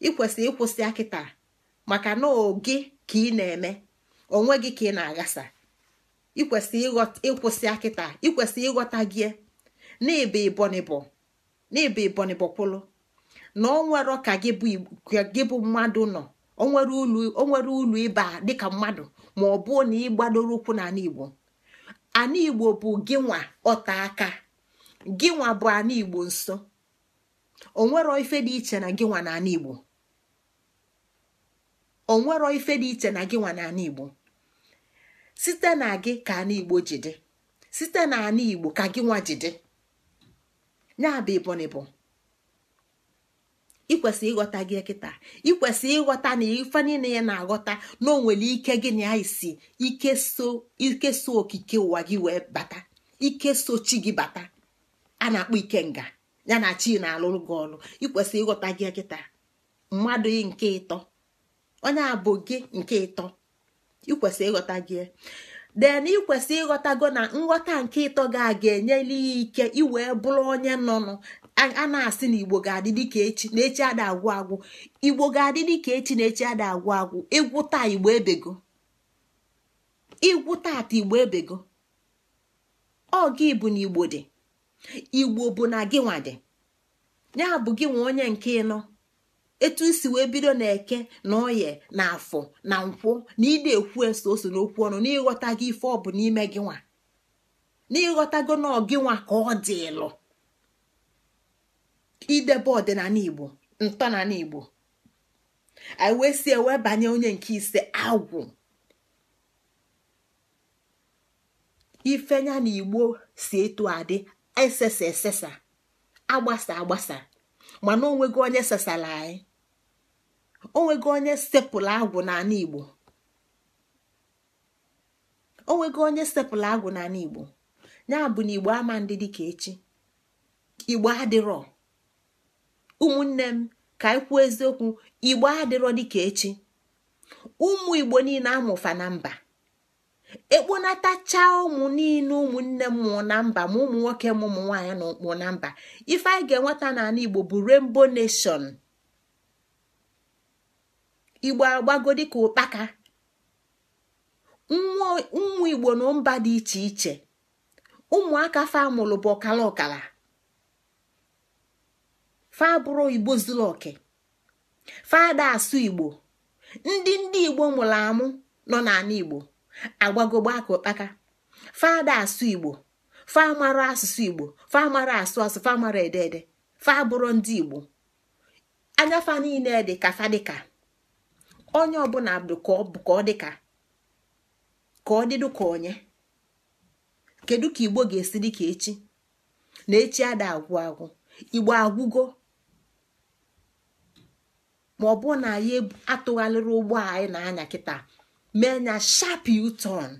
Ikwesị ịkwụsị akịta maka na oge ka ị na-eme onwe gị ka ị na-aghasa. Ikwesị ịkwụsị akịta, ikwesị ịghọta gị n'ebe ịbọnịbọ n'ebe ịbọnịbọ kwụlụ na o nwere ka gị bụ mmadụ nọ, o nwere ulu ịba dịka mmadụ ma ọ bụ na ịgbadoro ụkwụ n'ala Igbo. Ana Igbo bụ gị nwa ọta aka, gị nwa bụ ana Igbo nso. O nwero ife dị iche na gị nwa na ana Igbo. O nwero ife dị iche na gị nwa na ana Igbo. Site na gị ka ana Igbo ji dị, site na ana Igbo ka gị nwa ji dị. Ya bụ ịbọnịbọ. Ikwesị ịghọta gị kịta, ikwesị ịghọta na ife niile ya na-aghọta na o nwere ike gị na ya isi ike so okike ụwa gị wee bata, ike so chi gị bata. A na-akpọ ike nga ya na chi na-alụrụ gị ọlụ. Ikwesị ịghọta gị kịta mmadụ nke ịtọ, onye abụ gị nke ịtọ. Ikwesị ịghọta gị den ikwesị ịghọtago na nghọta nke ịtọ ga-enyeli ya ike iwee bụrụ onye nọnụ. A na-asị na Igbo ga-adị dịka echi na echi ada agwụ agwụ. Igbo ga-adị dịka echi na echi ada agwụ agwụ. Ịgwụ taa Igbo ebego, ịgwụ taata Igbo ebego. Ọ gị bụ na Igbo dị, Igbo bụ na gị nwa dị. Ya bụ gị nwe onye nke ịnọ. Etu isi wee bido na eke na oye na afọ na nkwụ na ide ekwu eso ose n'okwu ọnụ na ịghọta gị ife ọ bụ n'ime gị nwa, na ịghọtago na gị nwa ka ọ dị ịlụ idebe ọdịnala Igbo, ntọnala Igbo. Anyị wee si ewe banye onye nke ise, agwụ. Ifenya na Igbo si etu adị esesa esesa, agbasa agbasa, mana onwego onye sesara anyị, onwego onye sepụlụ agwụ n'ala Igbo, onwego onye sepụlụ agwụ n'ala Igbo. Ya bụ na Igbo ama ndị dịka echi. Igbo adịrọ. Ụmụnne m, ka anyị kwuo eziokwu, Igbo adịrọ dịka echi. Ụmụ Igbo niile amụfa na mba, ekponatacha ụmụ niile ụmụnne m mụọ na mba, ma ụmụ nwoke ma ụmụ nwaanyị na mụọ na mba. Ife anyị ga-enweta n'ala Igbo bụ Rainbow Nation. Igbo agbago dịka ụkpaka. Ụmụ Igbo na mba dị iche iche, ụmụaka fa mụrụ bụ ọkala ọkala, fa bụrụ Igbo zuru oke, fa ada asụ Igbo. Ndị Igbo mụrụ amụ nọ n'ala Igbo agbagogba aka ụkpaka, fa ada asụ Igbo, fa mara asụsụ Igbo, fa mara asụ asụ, fa mara ede ede, fa bụrụ ndị Igbo. Anya fa niile dị ka fa dịka onye ọbụla bụ ka ọ bụ ka ọ dịka ka ọ dịdụ ka onye. Kedu ka Igbo ga-esi dị ka echi na echi ada agwụ agwụ? Igbo agwụgo ma ọ bụ na anyị atụgharịrị ụgbọ anyị na-anya kịta mee nya sharp U-turn.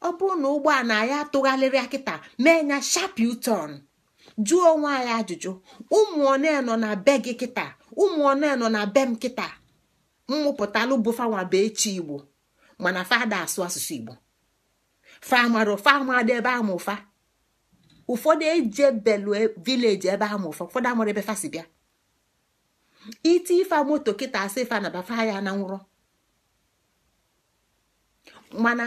Ọ bụrụ na ụgbọ a na anyị atụgharịrị kịta mee nya sharp U-turn, jụọ onwe anyị ajụjụ, ụmụ one nọ na be gị kịta, ụmụ one nọ na be m kịta, mmụpụtalụ bụ fanwa bụ echi Igbo, mana fada asụ asụsụ Igbo, fa mara ebe amụ fa. Ụfọdụ ejebelu vileji ebe amụ fa, ụfọdụ amụrụ ebe fa si bịa. Iti ife moto kịta asị fa na bafa ya na nwụrọ. Mana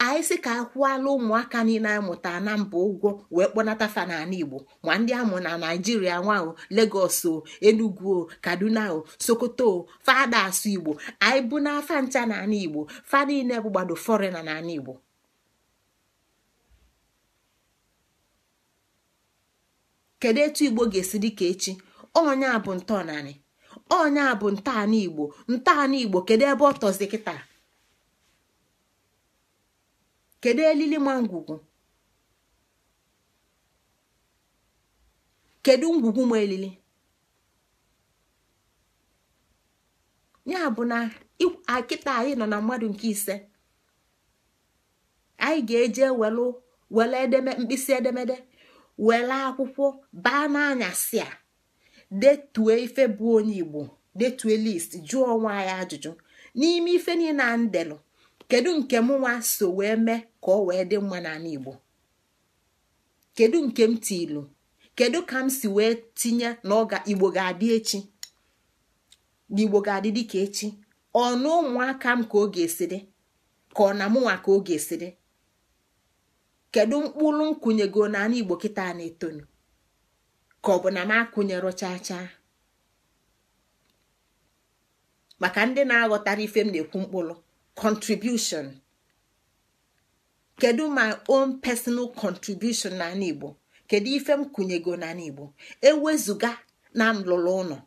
anyị sị ka akwụala ụmụaka niile anyị mụtara na mba ụgwọ wee kpọnata fa n'ala Igbo, ma ndị amụ na Naijiria nwa o, Lagos o, Enugu o, Kaduna o, Sokoto o, fada asụ Igbo. Anyị bụ n'afa ncha n'ala Igbo, fa niile bụ gbado fọrịna n'ala Igbo. Kedu etu Igbo ga-esi dị ka echi? Onye a bụ ntọnanị, onye a bụ ntọala Igbo. Ntọala Igbo kedu ebe ọ tọzi kịta? Kedu elili ma ngwugwu? Kedu ngwugwu m elili? Ya bụ na akịta anyị nọ na mmadụ nke ise, anyị ga-eje wele mkpịsị edemede, wele akwụkwọ baa n'anyasị a, detue ife bụ onye Igbo, detue list, jụọ onwe anyị ajụjụ n'ime ife niile a ndelụ, kedu nke m nwa so wee mee ka ọ wee dị mma n'ala Igbo? Kedu nke m tilu? Kedu ka m si wee tinye na Igbo ga-adị echi, na Igbo ga-adị dịka echi? Ọnụ ụmụaka m ka ọ ga-esi dị, ka ọ na mụnwa ka ọ ga-esi dị? Kedu mkpụrụ nkwụnyego n'ala Igbo kịta na-etonu, ka ọ bụ na m akụnyero chaa chaa? Maka ndị na-aghọtara ife m na-ekwu, mkpụrụ contribution. Kedu my own personal contribution n'ala Igbo? Kedu ife m kụnyego n'ala Igbo ewezuga na m lụrụ ụlọ?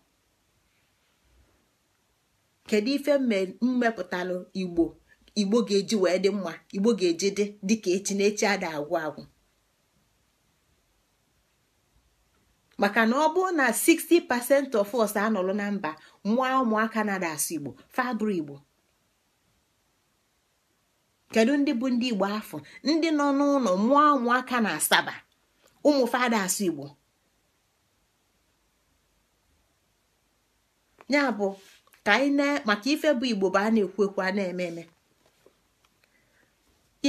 Kedu ife m mepụtalụ Igbo Igbo ga-eji wee dị mma, Igbo ga-eji dị dịka echi na echi ada agwụ agwụ? Maka na ọ bụrụ na 60% of us anọlụ na mba mụọ ụmụaka na-ada asụ Igbo, fabụrụ Igbo. Kedu ndị bụ ndị Igbo afọ? Ndị nọ n'ụlọ mụọ ụmụaka na Asaba, ụmụ fada asụ Igbo. Ya bụ ka anyị na maka ife bụ Igbo bụ a na-ekwu ekwu, a na-eme eme.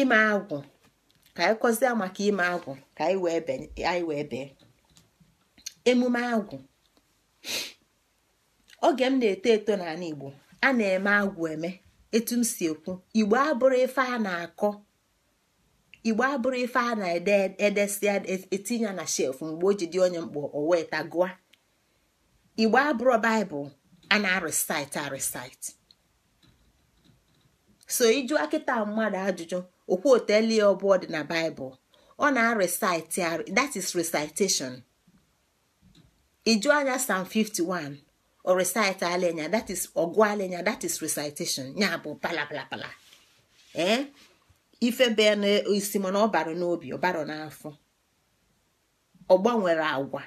Ime agwụ, ka anyị kọzie maka ime agwụ, ka anyị wee bee emume agwụ. Oge m na-eto eto n'ala Igbo, a na-eme agwụ eme. Etu m si ekwu, Igbo abụrụ ife a na-akọ, Igbo abụrụ ife a na-ede edesịa etinye na shelf mgbe o ji dị onye mkpọ o wee tagụa. Igbo abụrụ Baịbụl a na-arịsaịtị arịsaịtị. So ịjụ akịta mmadụ ajụjụ, okwu oteli ọbụọ dị na Baịbụl, ọ na-arịsaịtị, that is recitation. Ịjụ anya Psalm 51, o recite alenya, that is ọgụ alenya, that is recitation. Ya bụ palapalapala ife bee n'isi mana ọ bara n'obi, ọ bara n'afọ, ọ gbanwere agwa.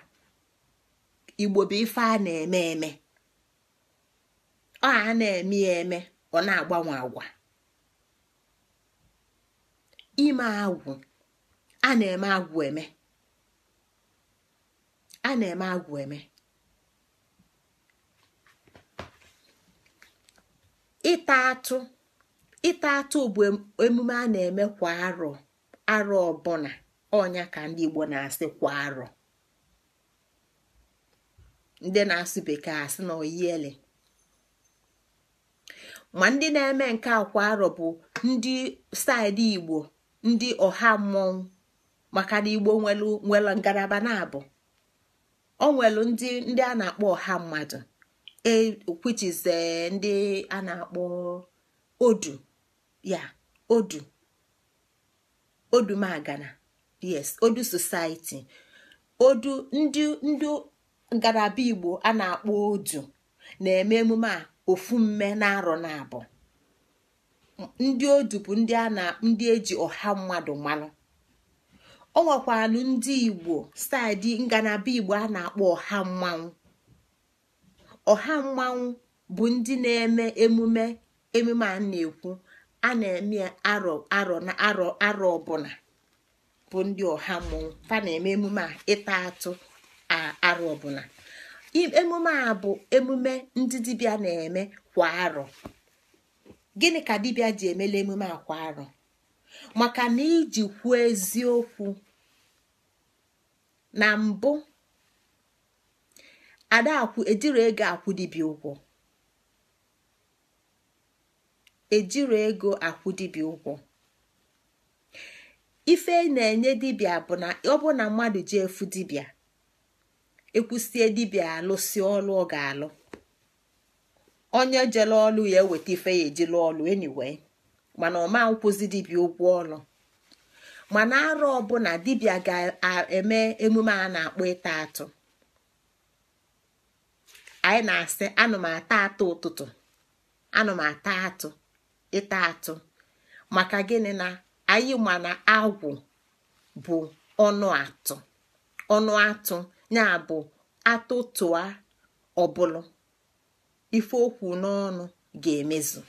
Igbo bụ ife a na-eme eme, ọ a na-eme ya eme, ọ na-agbanwe agwa. Ime agwụ, a na-eme agwụ eme, a na-eme agwụ eme. Ịta atụ, ịta atụ bụ emume a na-eme kwa arọ, arọ ọbụla. Ọnya ka ndị Igbo na-asị kwa arọ, ndị na-asụ bekee asị na oyiele. Ma ndị na-eme nke akwa arọ bụ ndị saịdị Igbo, ndị ọha mmọnwụ, maka na Igbo nwere ngalaba na-abụ. O nwelu ndị a na-akpọ ọha mmadụ, which is ndị a na-akpọ odu, ya odu, odumagana, yes, odu society, odu. Ndị ngalaba Igbo a na-akpọ odu na-eme emume a ofu mme na arọ na abụ. Ndị odu bụ ndị eji ọha mmadụ malụ. O nwekwanụ ndị Igbo saịdị ngalaba Igbo a na-akpọ ọha mmanwụ. Ọha mmanwụ bụ ndị na-eme emume a na-ekwu a na-eme arọ arọ na arọ arọ ọbụla, bụ ndị ọha mmanwụ. Fa na-eme emume a ịta atụ arọ ọbụla. Emume a bụ emume ndị dibịa na-eme kwa arọ. Gịnị ka dibịa ji emele emume a kwa arọ? Maka na iji kwuo eziokwu, na mbụ adakwụ ejiri ego akwụ dibịa ụgwọ, ejiri ego akwụ dibịa ụgwọ. Ife na-enye dibịa bụ na ọ bụ na mmadụ ji efu dibịa, ekwusie dibịa alụsị ọlụ ọ ga-alụ, onye jele ọlụ ya eweta ife ya ejila ọlụ anyway, mana ọma nkwụzi dibịa ụgwọ ọlụ. Mana arọ ọbụla dibịa ga-eme emume a na-akpọ ịta atụ. Anyị na-asị anụ m ata atụ ụtụtụ, anụ m ata atụ, ịta atụ. Maka gịnị? Na anyị ma na agwụ bụ ọnụ atụ, ọnụ atụ Ya bụ atụtụa ọbụlụ ife okwu n'ọnụ ga-emezu.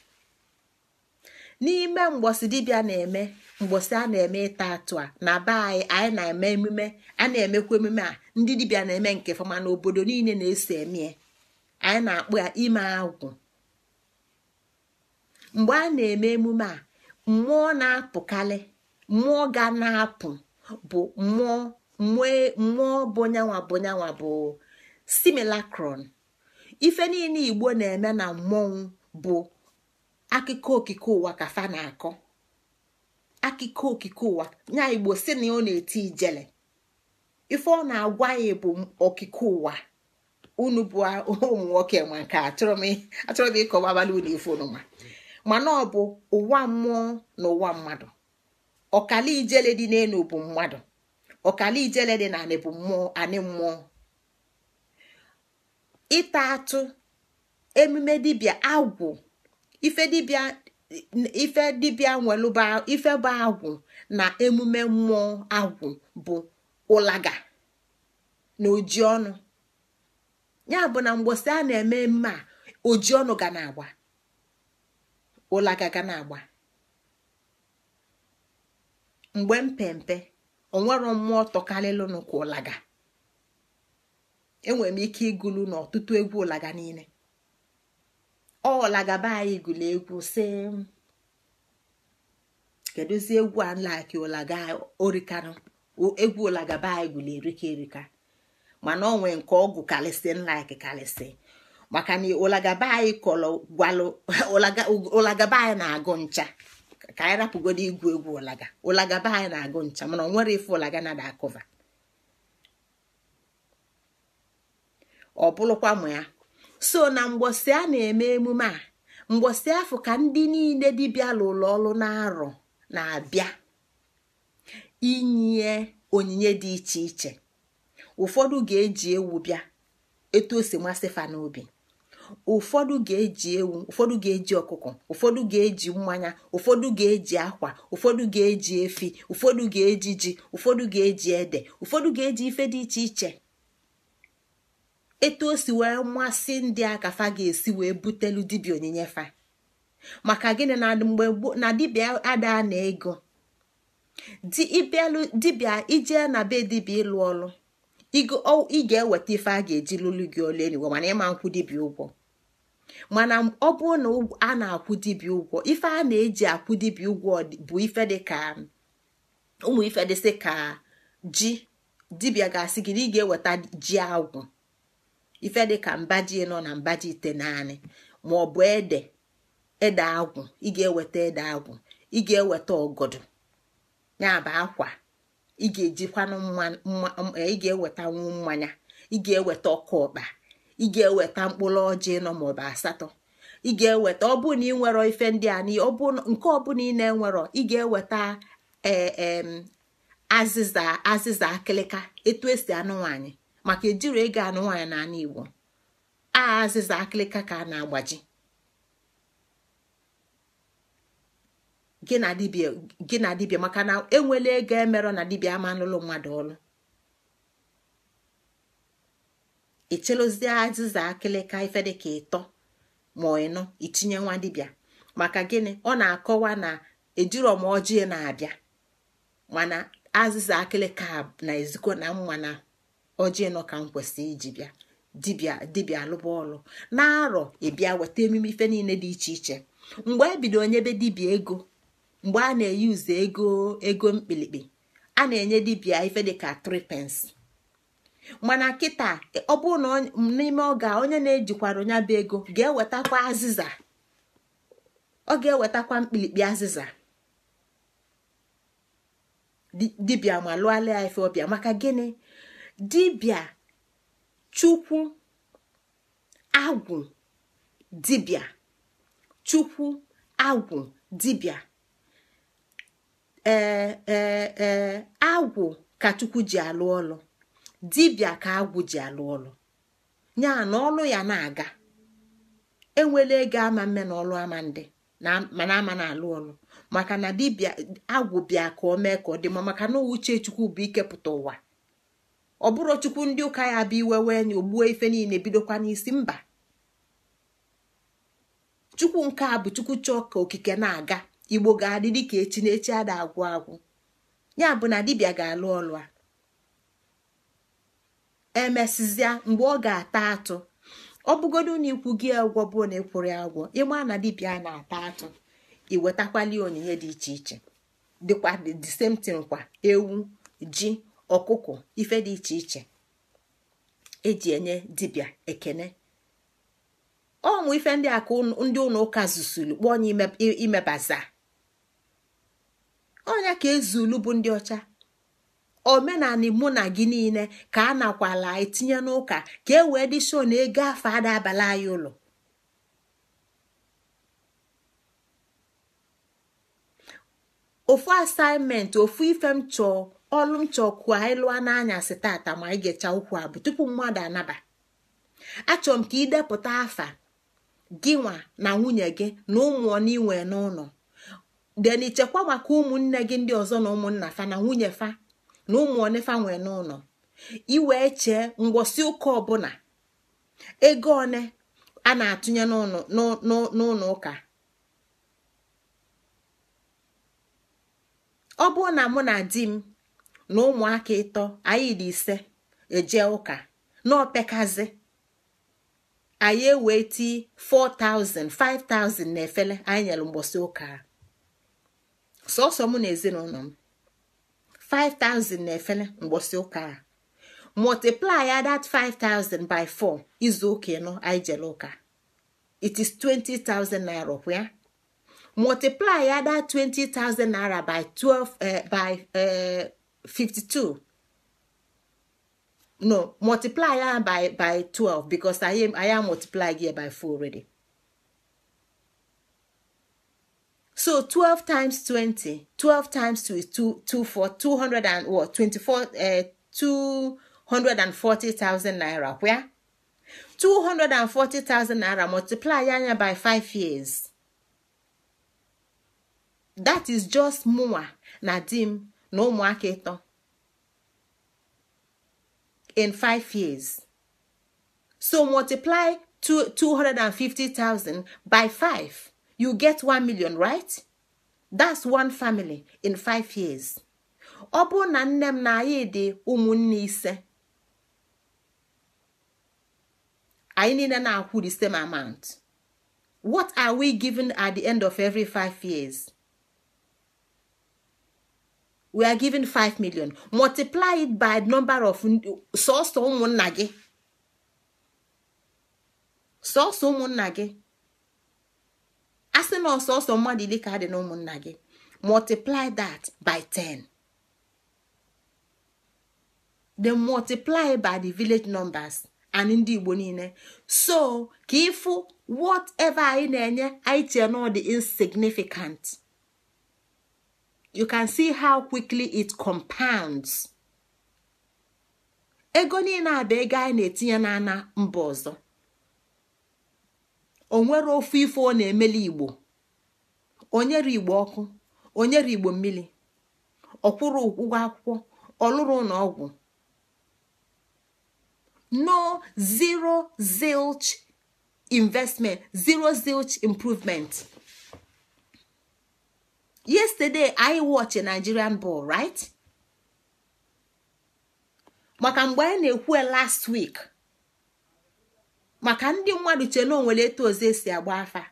N'ime mgbọsị dibịa na-eme, mgbọsị a na-eme ịta atụ a na be anyị, anyị na-eme emume, a na-emekwa emume a ndị dibịa na-eme nke fama na obodo niile na-eso eme. Anyị na-akpọ ya ime agwụ. Mgbe a na-eme emume a, mmụọ na-apụkarị, mmụọ ga na-apụ bụ mmụọ mmụọ bụ nyanwa bụ nyanwa bụ simulacron. Ife niile Igbo na-eme na mmọnwụ bụ akụkọ okike ụwa ka fa na-akọ. Akụkọ okike ụwa nya Igbo si na ọ na-eti ijele. Ife ọ na-agwa ya bụ okike ụwa. Unu bụ ụmụ nwoke ma nke achọrọ m ịkọwa abalị unu ife unu ma mana ọ bụ ụwa mmụọ na ụwa mmadụ. Ọkala ijele dị n'elu bụ mmadụ, ọkala ijele dị n'anị bụ mmụọ, anị mmụọ. Ịta atụ emume dibịa agwụ, ife dibịa nwelụba ife bụ agwụ na emume mmụọ agwụ bụ ụlaga na oji ọnụ. Ya bụ na mgbọsị a na-eme emume a, oji ọnụ ga na-agba, ụlaga ga na-agba. Mgbe mpempe onwero mmụọ tọkarịlụnụ ka ụlaga. Enwere m ike ịgụlụ n'ọtụtụ egwu ụlaga niile. Ọ ụlaga be anyị gụlụ egwu sị kedụzi egwu a nlaki ụlaga orikanụ, egwu ụlaga be anyị gụlụ erika erika, mana ọ nwee nke ọgwụ karịsị nlaki karịsị, maka na ụlaga be anyị kọrọ gwalụ ụlaga be anyị na-agụ ncha. Ka anyị rapụgodo igwu egwu ụlaga, ụlaga be anyị na-agụ ncha, mana ọ nwere ife ụlaga na-ada akụva. Ọ bụrụkwa mụ ya so na mgbọsị a na-eme emume a, mgbọsị afọ ka ndị niile dibịa lụrụ ọrụ na-arọ na-abịa inye onyinye dị iche iche. Ụfọdụ ga-eji ewu bịa etu o si masị fa n'obi, ụfọdụ ga-eji ewu, ụfọdụ ga-eji ọkụkọ, ụfọdụ ga-eji mmanya, ụfọdụ ga-eji akwa, ụfọdụ ga-eji efi, ụfọdụ ga-eji ji, ụfọdụ ga-eji ede, ụfọdụ ga-eji ife dị iche iche. Etu o si wee masị ndị a ka fa ga-esi wee butelu dibịa onyinye fa. Maka gịnị? Na mgbe na dibịa ada na ego dibịa ije na be dibịa ịlụ ọlụ, ị ga-eweta ife a ga-eji lụlụ gị olu enyiwe, mana ịma nkwụ dibịa ụgwọ. Mana ọ bụrụ na a na-akwụ dibịa ụgwọ, ife a na-eji akwụ dibịa ụgwọ bụ ife dị ka ụmụ ife dịsị ka ji. Dibịa ga-asị gị na ị ga-eweta ji agwụ, ife dị ka mbaji nọ na mbaji ite naanị, ma ọ bụ ede ede agwụ, ị ga-eweta ede agwụ, ị ga-eweta ọgọdọ, ya bụ akwa, ị ga-ejikwanụ ị ga-ewetanwu mmanya, ị ga-eweta ọkụ ọkpa, ị ga-eweta mkpụrụ ọjị nọ maọbụ asatọ, ị ga-eweta ọ bụrụ na ị nwere ife ndị a nke ọbụla ị na-enwerọ, ị ga-eweta azịza azịza akịlịka etu esi anụ nwaanyị, maka ejiri ego anụ nwaanyị n'ala Igbo. A azịza akịlịka ka a na-agbaji. Gị na dibịa maka na enwela ego emerọ na dibịa ama anụlụ mmadụ ọlụ. Echelozie azịza akịlịka ife dịka ịtọ ma ịnọ itinye nwa dibịa. Maka gịnị? Ọ na-akọwa na ejiro m ọjị na-abịa, mana azịza akịlịka na ezikọ na mma na ọjị nọ ka m kwesịrị iji bịa. Dibịa dibịa alụba ọlụ na-arọ ịbịa weta emume ife niile dị iche iche. Mgbe ebido onyebe dibịa ego, mgbe a na-eyi ụzọ ego ego mkpilikpi, a na-enye dibịa ife dịka 3 pence. Mana kịta ọ bụrụ na n'ime oge a onye na-ejikwara onye bụ ego ga-ewetakwa azịza, ọ ga-ewetakwa mkpilikpi azịza. Dibịa ma lụọla ya ife ọbịa. Maka gịnị? Dibịa chukwu agwụ, dibịa chukwu agwụ, dibịa ee agwụ ka chukwu ji alụ ọlụ, dibịa ka agwụ ji alụ ọlụ. Ya na ọlụ ya na-aga. Enwela ego ama mme na ọlụ ama ndị mana ama na-alụ ọlụ, maka na dibịa agwụ bịa ka o mee ka ọ dị mma, maka na uche chukwu bụ ikepụta ụwa. Ọ bụrụ Chukwu ndị ụka ya bụ iwe wee nye ogbuo ife niile bidokwa n'isi mba. Chukwu nke a bụ Chukwu chọọ ka okike na-aga. Igbo ga-adị dịka echi na echi ada agwụ agwụ. Ya bụ na dibịa ga-alụ ọlụ a. Emesịzịa mgbe ọ ga-ata atụ, ọ bụgodu na ikwu gị agwọ bụ na ịkwụrụ ya agwọ, ịma na dibịa na-ata atụ, iwetakwali onyinye dị iche iche, dịkwa the same thing kwa, ewu, ji, ọkụkọ, ife dị iche iche eji enye dibịa ekene. Ọmụ ife ndị a ka ndị ụlọ ụka zuzulu kpọọ onye imebaza ọnya ka ezulu bụ ndị ọcha. Omenala mụ na gị niile ka a nakwala etinye n'ụka ka e wee dị sho na ego afọ ada abala anyị ụlọ. Ofu assignment, ofu ife m chọọ ọlụ m chọọ kwuo anyị lụọ n'anyasị tata ma anyị ga-echa ukwu abụ tupu mmadụ anaba. Achọrọ m ka ị depụta afa gị nwa na nwunye gị na ụmụ n'inwe n'ụlọ, den ichekwa maka ụmụnne gị ndị ọzọ na ụmụnna fa na nwunye fa na ụmụ onefa nwee n'ụlọ. Iwee chee ngwọsị ụka ọbụla ego one a na-atụnye n'ụlọ ụka. Ọ bụrụ na mụ na di m na ụmụaka ịtọ anyị dị ise eje ụka n'opekazi, anyị ewee tii 4,000 5,000 na efele anyị nyere mgbọsị ụka. Sọsọ mụ na ezinụlọ m 5,000 na efele mgbọsị ụka. Multiply that 5,000 by 4 izu ụka ịnọ anyị jere ụka, it is 20,000 naira kwa ya. Multiply that 20,000 naira by 12 by 52. No, multiply that by 12 because I am multiplying here by 4 already. So 12 times 20, 12 times 2 is 2, 2 4, 200 and what, 24, 240,000 naira. Where? 240,000 naira multiply ya by 5 years. That is just mụnwa na di m na ụmụaka ịtọ in 5 years. So multiply 250,000 by 5. You get 1 million, right? That's one family in 5 years. Ọ bụrụ na nne m na anyị dị ụmụnne ise, anyị niile na-akwụ the same amount. What are we given at the end of every 5 years? We are given 5 million. Multiply it by number of sọsọ ụmụnna gị. Sọsọ ụmụnna gị. A sị na ọsọsọ mmadụ iri ka dị na ụmụnna gị. Multiply that by 10. Then multiply by the village numbers and ndị Igbo niile. So ka ịfụ whatever anyị na-enye anyị chee na ọ dị insignificant. You can see how quickly it compounds. Ego niile a bụ ego anyị na-etinye n'ana mba ọzọ. O nwere ofu ife ọ na-emeli Igbo. Onyere Igbo ọkụ, onyere Igbo mmiri, ọ kwụrụ ụgwọ akwụkwọ, ọ lụrụ ụlọ ọgwụ. No, zero zilch investment, zero zilch improvement. Yesterday, I watched a Nigerian ball, right? Maka mgbe anyị na-ekwu last week, maka ndị mmadụ che na onwere etu ọzọ esi agba afa.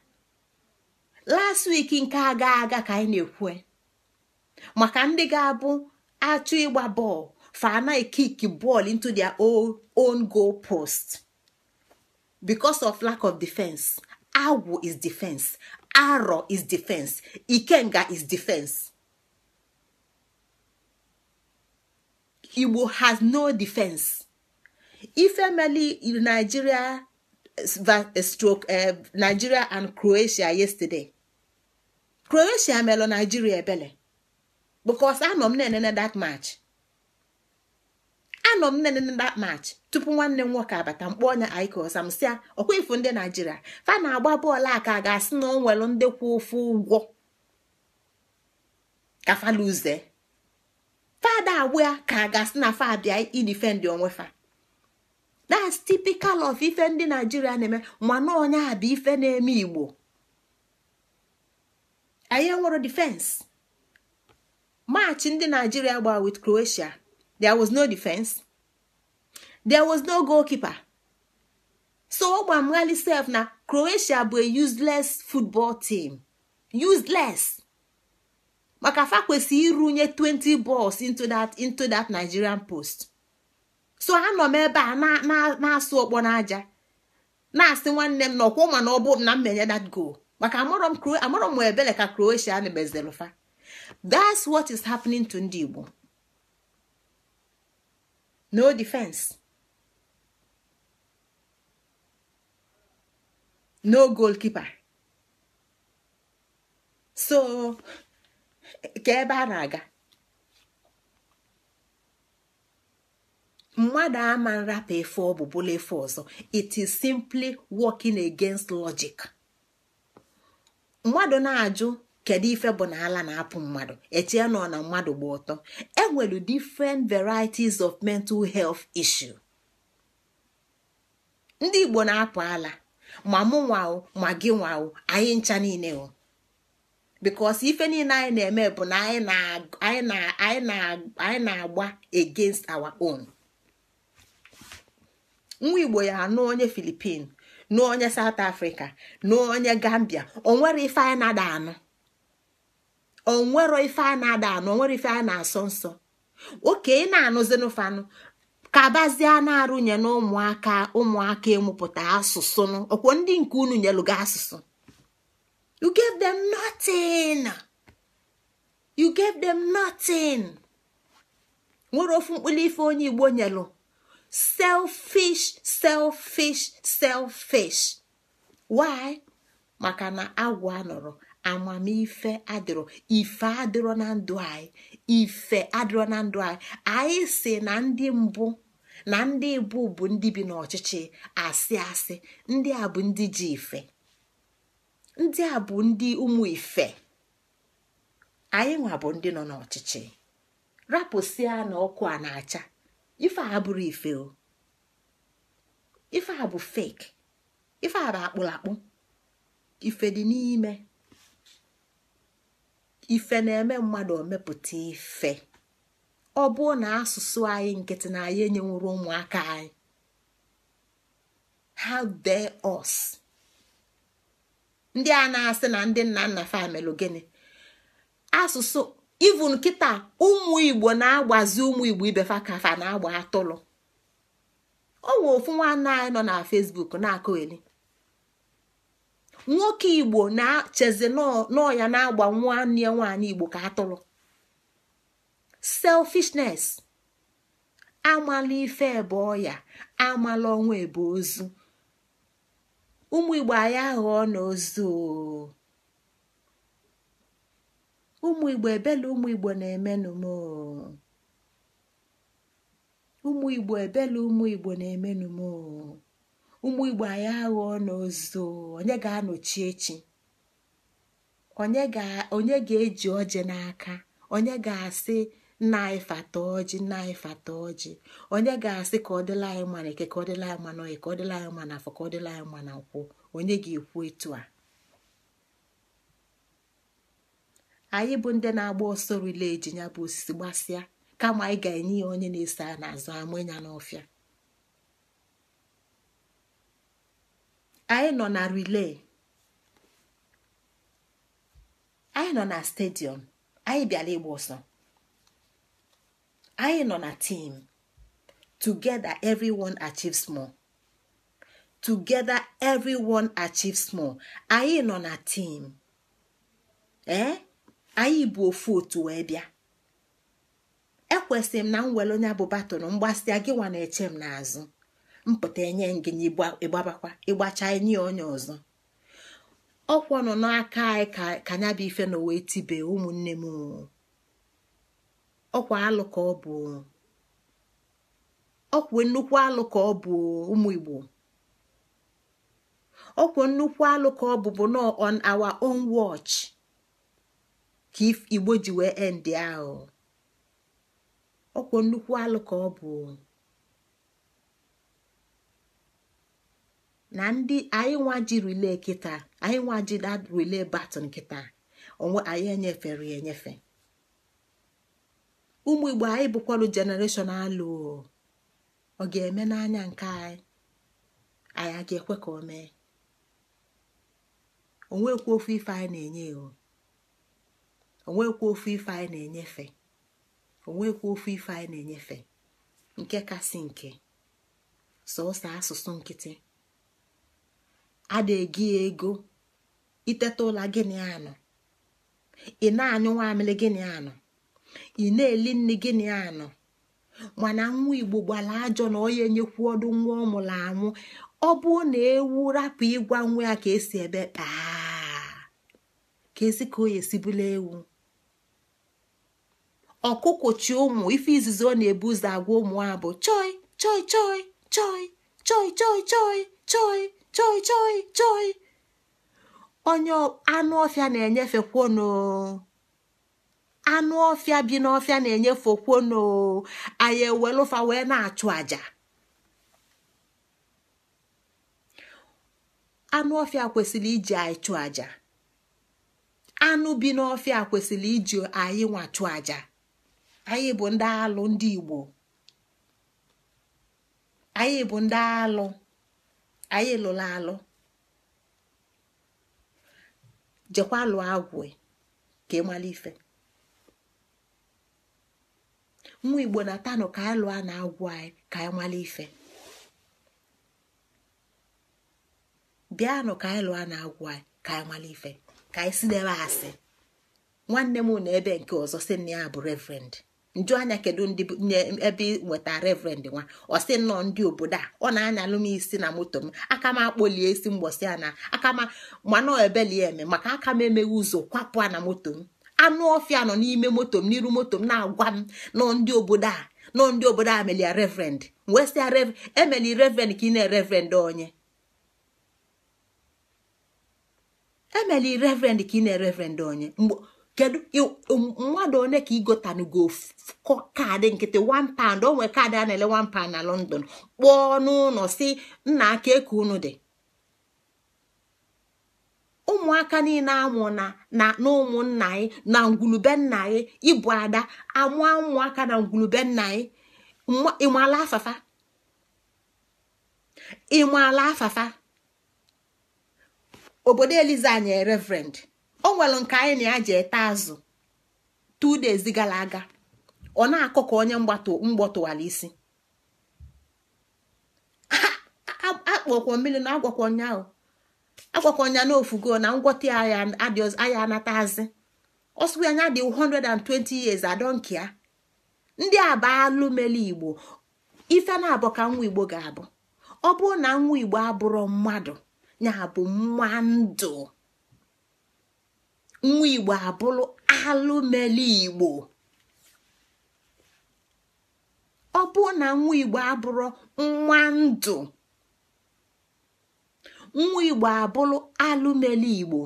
Last week nke aga aga ka anyị na-ekwu maka ndị ga-abụ achụ ịgba bọọlụ fa na kick ball into their own goal post because of lack of defense. Agwụ is defense. Arọ is defense. Ikenga is defense. Igbo has no defense. Ifemeli in Nigeria stroke Nigeria and Croatia yesterday. Croatia melo Nigeria ebele because anọ m na-enene that match. Anọ m na-enene that match tupu nwanne m nwoke abata mkpọ ọnya aikosa m sịa ọkwa ifu ndị Nigeria fa na-agba bọọlụ a ka ga-asị na o nwere ndị kwụ ofu ụgwọ ka fa luze. Fada agba ya ka a ga-asị na fa bịa idefend onwe fa. That's typical of ife ndị Naijiria na-eme, mana onye a bụ ife na-eme Igbo. Anyị nwere defense. Match ndị Nigeria gba with Croatia, there was no defense, there was no goalkeeper. So ọgbamghali sef na Croatia bụ a useless football team, useless, maka fa kwesịrị irunye 20 balls into that Nigerian post. So anọ m ebe a na-asụ ọkpọ n'aja, na-asị nwanne m na ọkwọ mana ọ bụ na m menye that goal, maka amarọ m ebele ka Croatia na mezelufa. That's what is happening to ndị Igbo. No defense, no goalkeeper. So ka ebe a na-aga, mmadụ ama nrapụ efe ọ bụ bụla efe ọzọ. It is simply working against logic. Mmadụ na-ajụ kedu ife bụ na ala na-apụ mmadụ, echee nọ na mmadụ gba ọtọ. Enwere different varieties of mental health issue. Ndị Igbo na-apụ ala, ma mụ nwao ma gị nwao, anyị ncha niile o, because ife niile anyị na-eme bụ na anyị na-agba against our own. Nwa Igbo ya anụ onye Philippine, nụ onye South Africa, nụ onye Gambia, onwere ife anyị na-ada anụ, onwere ife anyị na-ada anụ, onwere ife anyị na-asọ nsọ. Oke ị na-anụzinụfanụ kabazie na-arụnye na ụmụaka emụpụta asụsụ nụ ọkwọ ndị nke unu nyelụga asụsụ. You gave them nothing. You gave them nothing. Nwere ofu mkpụrụ ife onye Igbo nyelụ. Selfish, selfish, selfish. Why? Maka na agwọ anọrọ, amamife adịrọ, ife adịrọ na ndụ anyị, ife adịrọ na ndụ anyị. Anyị si na ndị mbụ na ndị bụ bụ ndị bi n'ọchịchị asị asị, ndị a bụ ndị ji ife, ndị a bụ ndị ụmụ ife. Anyị nwa bụ ndị nọ n'ọchịchị. Rapụsịa na ọkụ a na-acha, ife a bụrụ ife o, ife a bụ fake, ife a bụ akpụlakpụ. Ife dị n'ime ife na-eme mmadụ omepụta ife. Ọ bụ na asụsụ anyị nkịtị na anyị enyenwuru ụmụaka anyị. How dare us? Ndị a na-asị na ndị nna nna famịlị gịnị asụsụ even kịta ụmụ Igbo na-agbazi ụmụ Igbo ibefa kafa na-agba atụlụ. O nwe ofu nwanne anyị nọ na Facebook na-akụgheli nwoke Igbo na-chezi n'ọya na-agba nwanne ya nwaanyị Igbo ka atụrụ. Selfishness. Amala ife ebe ọya, amala ọnwa ebe ozu. Ụmụ Igbo anyị aghọọ na ozu. Ụmụ Igbo ebele ụmụ Igbo na-emenụ m. Ụmụ Igbo ebele ụmụ Igbo na-emenụ m. Ụmụ Igbo anyị aghọọ n'ozu. Onye ga-anọchi echi? Onye ga-eji ọjị n'aka? Onye ga-asị nna anyị fata ọjị, nna anyị fata ọjị? Onye ga-asị ka ọ dịla anyị mma n'eke, ka ọ dịla anyị mma n'oye, ka ọ dịla anyị mma n'afọ, ka ọ dịla anyị mma na nkwụ? Onye ga-ekwu etu a? Anyị bụ ndị na-agba ọsọ rile eji ya bụ osisi gbasịa, kama anyị ga-enye ya onye na-eso ya n'azụ amụ ya n'ọfịa. Anyị nọ na relay, anyị nọ na stadium, anyị bịara ịgba ọsọ, anyị nọ na team. Together everyone achieves more. Together everyone achieves more. Anyị nọ na team. Anyị bụ ofu otu wee bịa. Ekwesịrị m na m were onye bụ batụrụ mgbasịa gị nwa na-eche m n'azụ, mpụta enye gị ịgbabakwa ịgbacha enye onye ọzọ. Ọkwọ nọ n'aka anyị ka nya bụ ife na wee tibe ụmụnne m. Ọkwa alụ ka ọ bụ, ọkwa nnukwu alụ ka ọ bụ ụmụ Igbo. Ọkwa nnukwu alụ ka ọ bụ bụ nọ on our own watch ka Igbo ji wee end ahụ. Ọkwọ nnukwu alụ ka ọ bụ na ndị anyị nwa ji relay kịta, anyị nwa ji that relay baton kịta, onwe anyị enyefere ya enyefe. Ụmụ Igbo anyị bụkwarụ generation alụ. Ọ ga-eme n'anya nke anyị? Anyị a ga-ekwe ka o mee? Onwekwa ofu ife anyị na-enye o, onwekwa ofu ife anyị na-enyefe, onwekwa ofu ife anyị na-enyefe. Nke kasị nke sọsọ asụsụ nkịtị ada egi ego. Iteta ụla gịnị anọ, ị na-anyụ nwamịrị gịnị anọ, ị na-eli nne gịnị anọ. Mana nwa Igbo gbara ajọ na onye nyekwu ọdụ nwa ọ mụrụ amụ. Ọ bụ na ewu rapụ ịgwa nwa ya ka esi ebe kpaa, ka esi ka o esibụla ewu. Ọkụkọ chi ụmụ ife izizi ọ na-ebu ụzọ agwa ụmụ ha bụ choi choi choi choi choi choi choi choi choi choi choi. Onye anụ ọfịa na-enyefekwono, anụ ọfịa bi n'ọfịa na-enyefekwono. Anyị ewelụfa wee na-achụ àjà. Anụ ọfịa kwesịrị iji anyị chụ àjà. Anụ bi n'ọfịa kwesịrị iji anyị nwa chụ àjà. Anyị bụ ndị alụ, ndị Igbo. Anyị bụ ndị alụ. Anyị lụrụ alụ. Jekwa lụọ agwụ ka ị mara ife. Nwa Igbo na tanụ ka anyị lụọ na agwụ anyị ka anyị mara ife. Bịanụ ka anyị lụọ na agwụ anyị ka anyị mara ife, ka anyị si n'ebe asị. Nwanne m na ebe nke ọzọ sị na ya bụ reverend. Nju anya kedu ndị ebe nweta reverend nwa? Ọ sị nnọọ ndị obodo a. Ọ na-anyalụ m isi na moto m, aka m akpọlie isi mgbọsị a na aka m mana ebelie eme maka aka m emeghe ụzọ kwapụ na moto m. Anụ ọfịa nọ n'ime moto m, n'iru moto m, na-agwa m nọ ndị obodo a, nọ ndị obodo a melia reverend. Wee sị ya emeli reverend ka ị na-reverend onye? Emeli reverend ka ị na-reverend onye? Kedu mmadụ one ka igotanugo kaadị nkịtị 1 pound? O nwere kaadị a na-ele 1 pound na London. Kpọọ n'ụlọ si nna aka eku unu dị. Ụmụaka niile amụ na na ụmụnna anyị na ngwulube nna anyị, ịbụ ada amụọ ụmụaka na ngwulube nna anyị. Ịmala afafa, ịmala afafa. Obodo Eliza anyị reverend. O nwere nke anyị na ya ji ete azụ 2 days gara aga. Ọ na-akọ ka onye mgbọtụwara isi. Akpọkwa mmiri na agwakwa ụnyaahụ, agwakwa nya n'ofugo na ngwọta ya aya anatazi. Ọsụ anya dị 120 years adọnkia. Ndị a bụ alụmeli Igbo. Ife na-abụ ka nwa Igbo ga-abụ. Ọ bụrụ na nwa Igbo abụrụ mmadụ, ya bụ nwa ndụ. Nwa Igbo abụrụ alụmeli Igbo. Ọ bụrụ na nwa Igbo abụrụ nwa ndụ, nwa Igbo abụrụ alụmeli Igbo.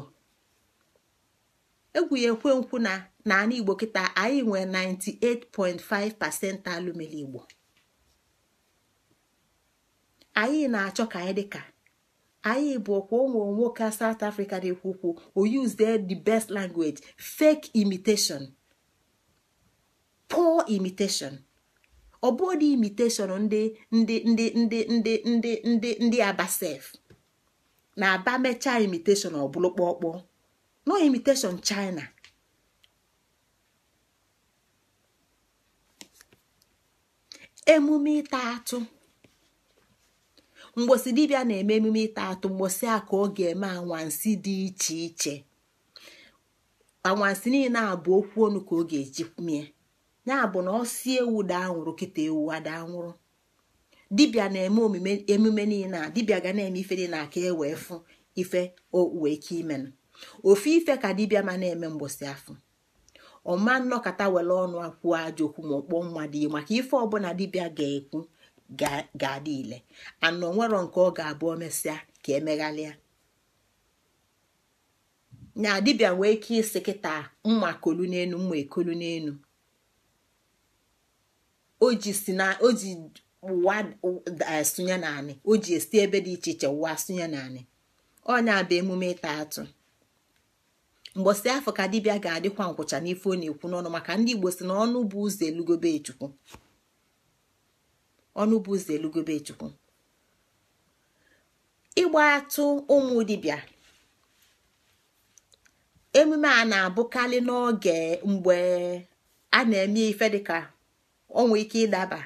Egwu ya ekwe nkwu na n'ala Igbo kịta anyị nwere 98.5% alụmeli Igbo. Anyị na-achọ ka anyị dịka anyị bụ ọkwa ụmụ nwoke South Africa na-ekwu okwu o use the best language, fake imitation, poor imitation. Ọ bụghị imitation ndị ndị ndị ndị ndị ndị ndị ndị abasef na-aba mechaa imitation ọ bụrụ kpọkpọ. No imitation China. Emume ịta atụ. Mgbosi dibịa na-eme emume ịta atụ, mgbosi a ka ọ ga-eme anwansi dị iche iche. Anwansi niile abụ okwu ọnụ ka ọ ga-eji mie. Ya bụ na ọ si ewu daa nwụrụ kịta ewu ada nwụrụ. Dibịa na-eme emume niile a, dibịa ga na-eme ife dị na aka e wee fụ ife o wee ike imenụ. Ofu ife ka dibịa ma na-eme mgbosi afọ. Ọma nnọkọta were ọnụ akwuo ajọ okwu ma ọ kpọọ mmadụ iyi, maka ife ọbụla dibịa ga-ekwu ga-adị ile. Anọ nwere nke ọ ga-abụ omesịa ka emeghalịa. Nya dibịa nwee ike isi kịta mma kolu n'enu mma ekolu n'enu. O ji si na o ji ụwa sụnye naanị, o ji esi ebe dị iche iche ụwa sụnye naanị. Ọnya bụ emume ịta atụ. Mgbọsị afọ ka dibịa ga-adịkwa nkwụcha n'ife ọ na-ekwu n'ọnụ, maka ndị Igbo si na ọnụ bụ ụzọ elugobe Chukwu. Ọnụ bụ ụzọ elugobe Chukwu. Ịgba atụ ụmụ dibịa, emume a na-abụkarị n'oge mgbe a na-eme ife dịka onwe ike ịdaba.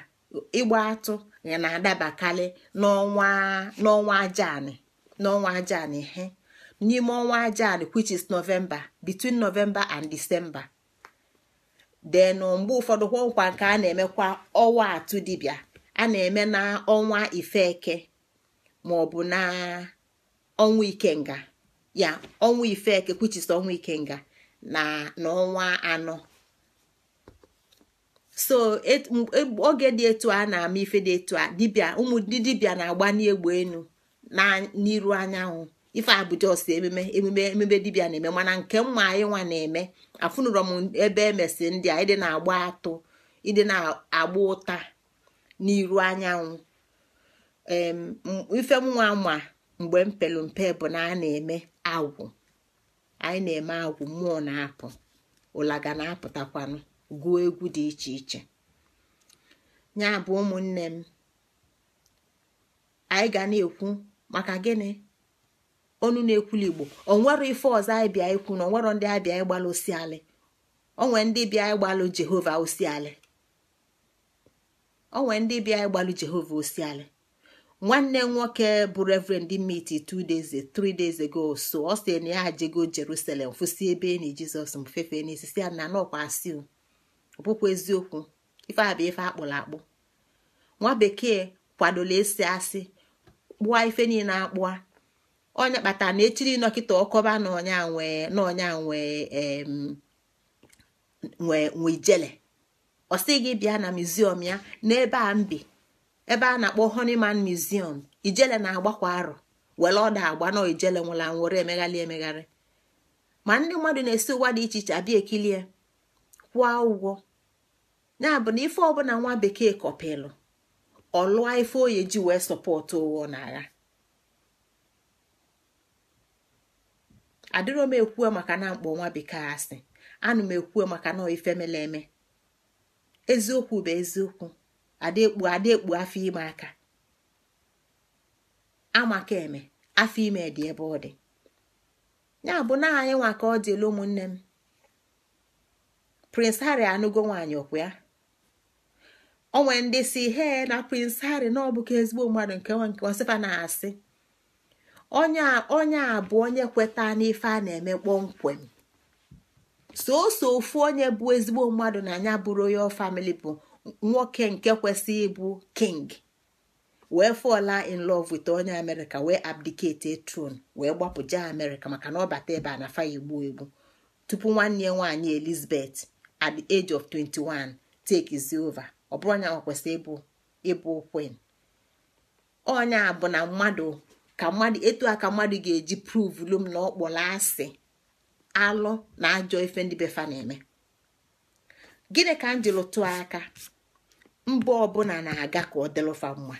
Ịgba atụ ya na-adabakarị n'ọnwa ajaanị, n'ọnwa ajaanị he n'ime ọnwa ajaanị, which is November, between November and December. Then mgbe ụfọdụ kwa nke a na-emekwa ọnwa atụ dibịa a na-eme na ọnwa ifeke ma ọ bụ na ọnwa ikenga, ya ọnwa ifeke which is ọnwa ikenga na n'ọnwa anọ. So oge dị etu a na-ama ife dị etu a, dibịa ụmụ ndị dibịa na-agba n'egbe enu na n'iru anyanwụ. Ife abụja ọsọ emume emume emume dibịa na-eme, mana nke mma anyị nwa na-eme afụnụrọ m ebe emesi ndị a ịdị na-agba atụ, ịdị na-agba ụta n'iru anyanwụ. Ife nwa ma mgbe m pelu mpe bụ na a na-eme agwụ, anyị na-eme agwụ, mmụọ na-apụ, ụlaga na-apụtakwanụ, gụọ egwu dị iche iche. Ya bụ ụmụnne m, anyị ga na-ekwu maka gịnị? Ọnụ na-ekwuli Igbo onwero ife ọzọ anyị bịa ikwu na onwero ndị abịa ịgbalụ osialị, onwe ndị bịa ịgbalụ Jehova osialị, onwe ndị bịa ịgbalụ Jehova osialị. Nwanne nwoke bụ Reverend meet 2 days 3 days ago, so ọ sị na ya jego Jerusalem fụsi ebe enyi Jizọs mfefe n'isi, si ya na nọkwa asị ọ bụkwa eziokwu. Ife a bụ ife akpụrụ akpụ. Nwa bekee kwadola esi asị kpụa ife niile akpụa. Onye kpatara na echiri nọkịta ọkọba na ọnya nwee na ọnya nwee nwee nwee ijele, ọ sị gị bịa na museum ya n'ebe a mbi, ebe a na-akpọ Honeyman Museum. Ijele na-agbakwa arọ were ọda agba na ijele nwụrụ anwụrụ emegharị emegharị, ma ndị mmadụ na-esi ụwa dị iche iche abịa ekilie kwụọ ụgwọ. Ya bụ na ife ọbụla nwa bekee kọpịlụ ọlụa ife oye ji wee sọpọtụ ụwa n'agha. Adịrọ m ekwue maka na mkpọ nwa bekee asị, anụ m ekwue maka na ife mere eme. Eziokwu bụ eziokwu, adekpu adekpu afọ ime aka amaka eme afọ ime dị ebe ọ dị. Ya bụ na anyị nwa ka ọ dịla ụmụnne m. Prince Harry anụgo nwaanyị ọkwa ya. Onwe ndị si he na Prince Harry na ọ bụ ka ezigbo mmadụ nke nwa nke ọsịfa na-asị onye a bụ onye kweta n'ife a na-eme kpọmkwem. Soso ofu onye bụ ezigbo mmadụ na anya bụ royal family bụ nwoke nke kwesịrị ịbụ king, wee fall in love with onye Amerịka, wee abdicate throne, wee gbapụ jee Amerịka maka na ọ bata ebe a na fa egbu egbu tupu nwanne ya nwaanyị Elizabeth at the age of 21 take is over. Ọ bụrụ onye ahụ kwesịrị ịbụ queen. Onye a bụ na mmadụ ka mmadụ etu a ka mmadụ ga-eji prove lum na ọ kpọrọ asị alụ na ajọ ife ndị befa na-eme. Gịnị ka m jiri tụọ aka? Mbọ ọbụla na-aga ka ọ dịlụfa mma,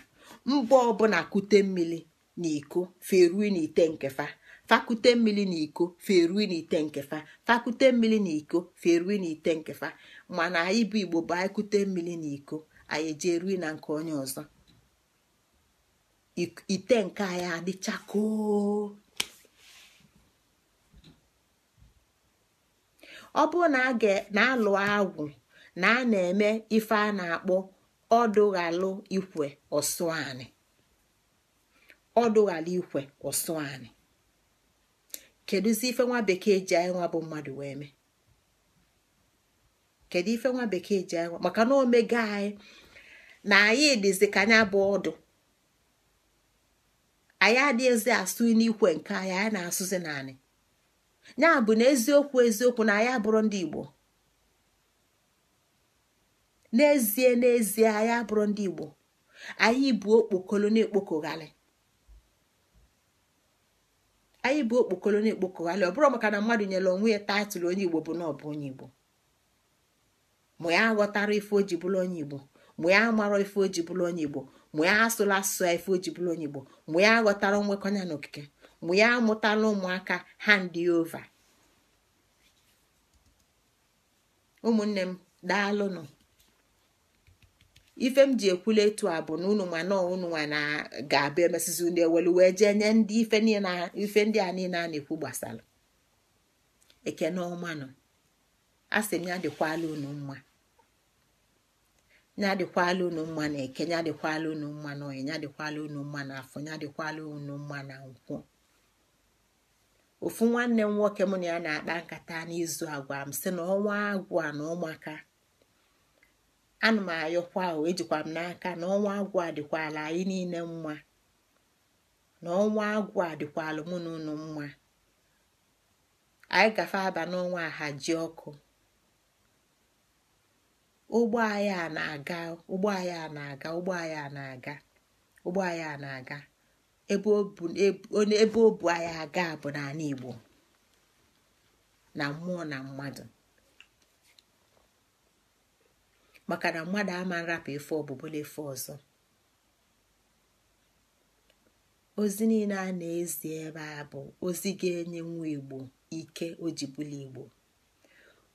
mbọ ọbụla kute mmiri na iko ferui na ite nkefa, fakute mmiri na iko ferui na ite nkefa, fakute mmiri na iko ferui na ite nkefa. Mana anyị bụ Igbo bụ anyị kute mmiri na iko anyị eje rui na nke onye ọzọ, ite nke anyị adịchakoo. Ọ bụrụ na a na-alụ agwụ na a na-eme ife a na-akpọ ọdụghalụ ikwe ọsụanị, ọdụghalụ ikwe ọsụanị, kedụzi ife nwa bekee ji anyị nwa bụ mmadụ wee mee? Kedu ife nwa bekee ji anyị nwa? Maka na omega anyị na anyị dịzi ka anya bụ ọdụ, anyị adịghịzi asụ n'ikwe nke anyị, anyị na-asụzi naanị. Ya bụ na eziokwu eziokwu na anyị abụrụ ndị Igbo. N'ezie n'ezie anyị abụrụ ndị Igbo. Anyị bụ okpokolo na-ekpokoghalị, anyị bụ okpokolo na-ekpokoghalị. Ọ bụrụ maka na mmadụ nyere onwe ya taịtụl onye Igbo bụ na ọ bụ onye Igbo, ma ya aghọtara ife o ji bụrụ onye Igbo, Mụ ya amarọ ife o ji bụrụ onye Igbo. Mụ ya asụla asụsụ ya ife o ji bụrụ onye Igbo. Mụ ya aghọtara nwekọnya n'okike. Mụ ya amụtala ụmụaka hand over. Ụmụnne m daalụnụ. Ife m ji ekwule etu a bụ na unu ma na unu nwa na ga-abịa emesizi unu ewelu wee jee nye ndị ife ndị a niile a na-ekwu gbasara. Ekene ọmanụ. A sị m ya dịkwala unu mma. Ya dịkwala unu mma na eke, ya dịkwala unu mma na oyi, ya dịkwala unu mma na afọ, ya dịkwala unu mma na nkwụ. Ofu nwanne m nwoke mụ na ya na-akpa nkata n'izu agwa m sị na ọnwa agwụ a na ụmụaka. Ana m ayọkwa ahụ, ejikwa m n'aka na ọnwa agwụ a dịkwala anyị niile mma. Na ọnwa agwụ a dịkwala mụ na unu mma. Anyị gafe aba n'ọnwa ahaji ọkụ. Ụgbọ anyị a na-aga, ụgbọ anyị a na-aga, ụgbọ anyị a na-aga, ụgbọ anyị a na-aga. Ebe o bu anyị aga bụ n'ala Igbo, na mmụọ na mmadụ. Maka na mmadụ ama nrapụ ife ọbụbụla ife ọzọ. Ozi niile a na-ezi ebe a bụ ozi ga-enye nwa Igbo ike o ji bụlụ Igbo.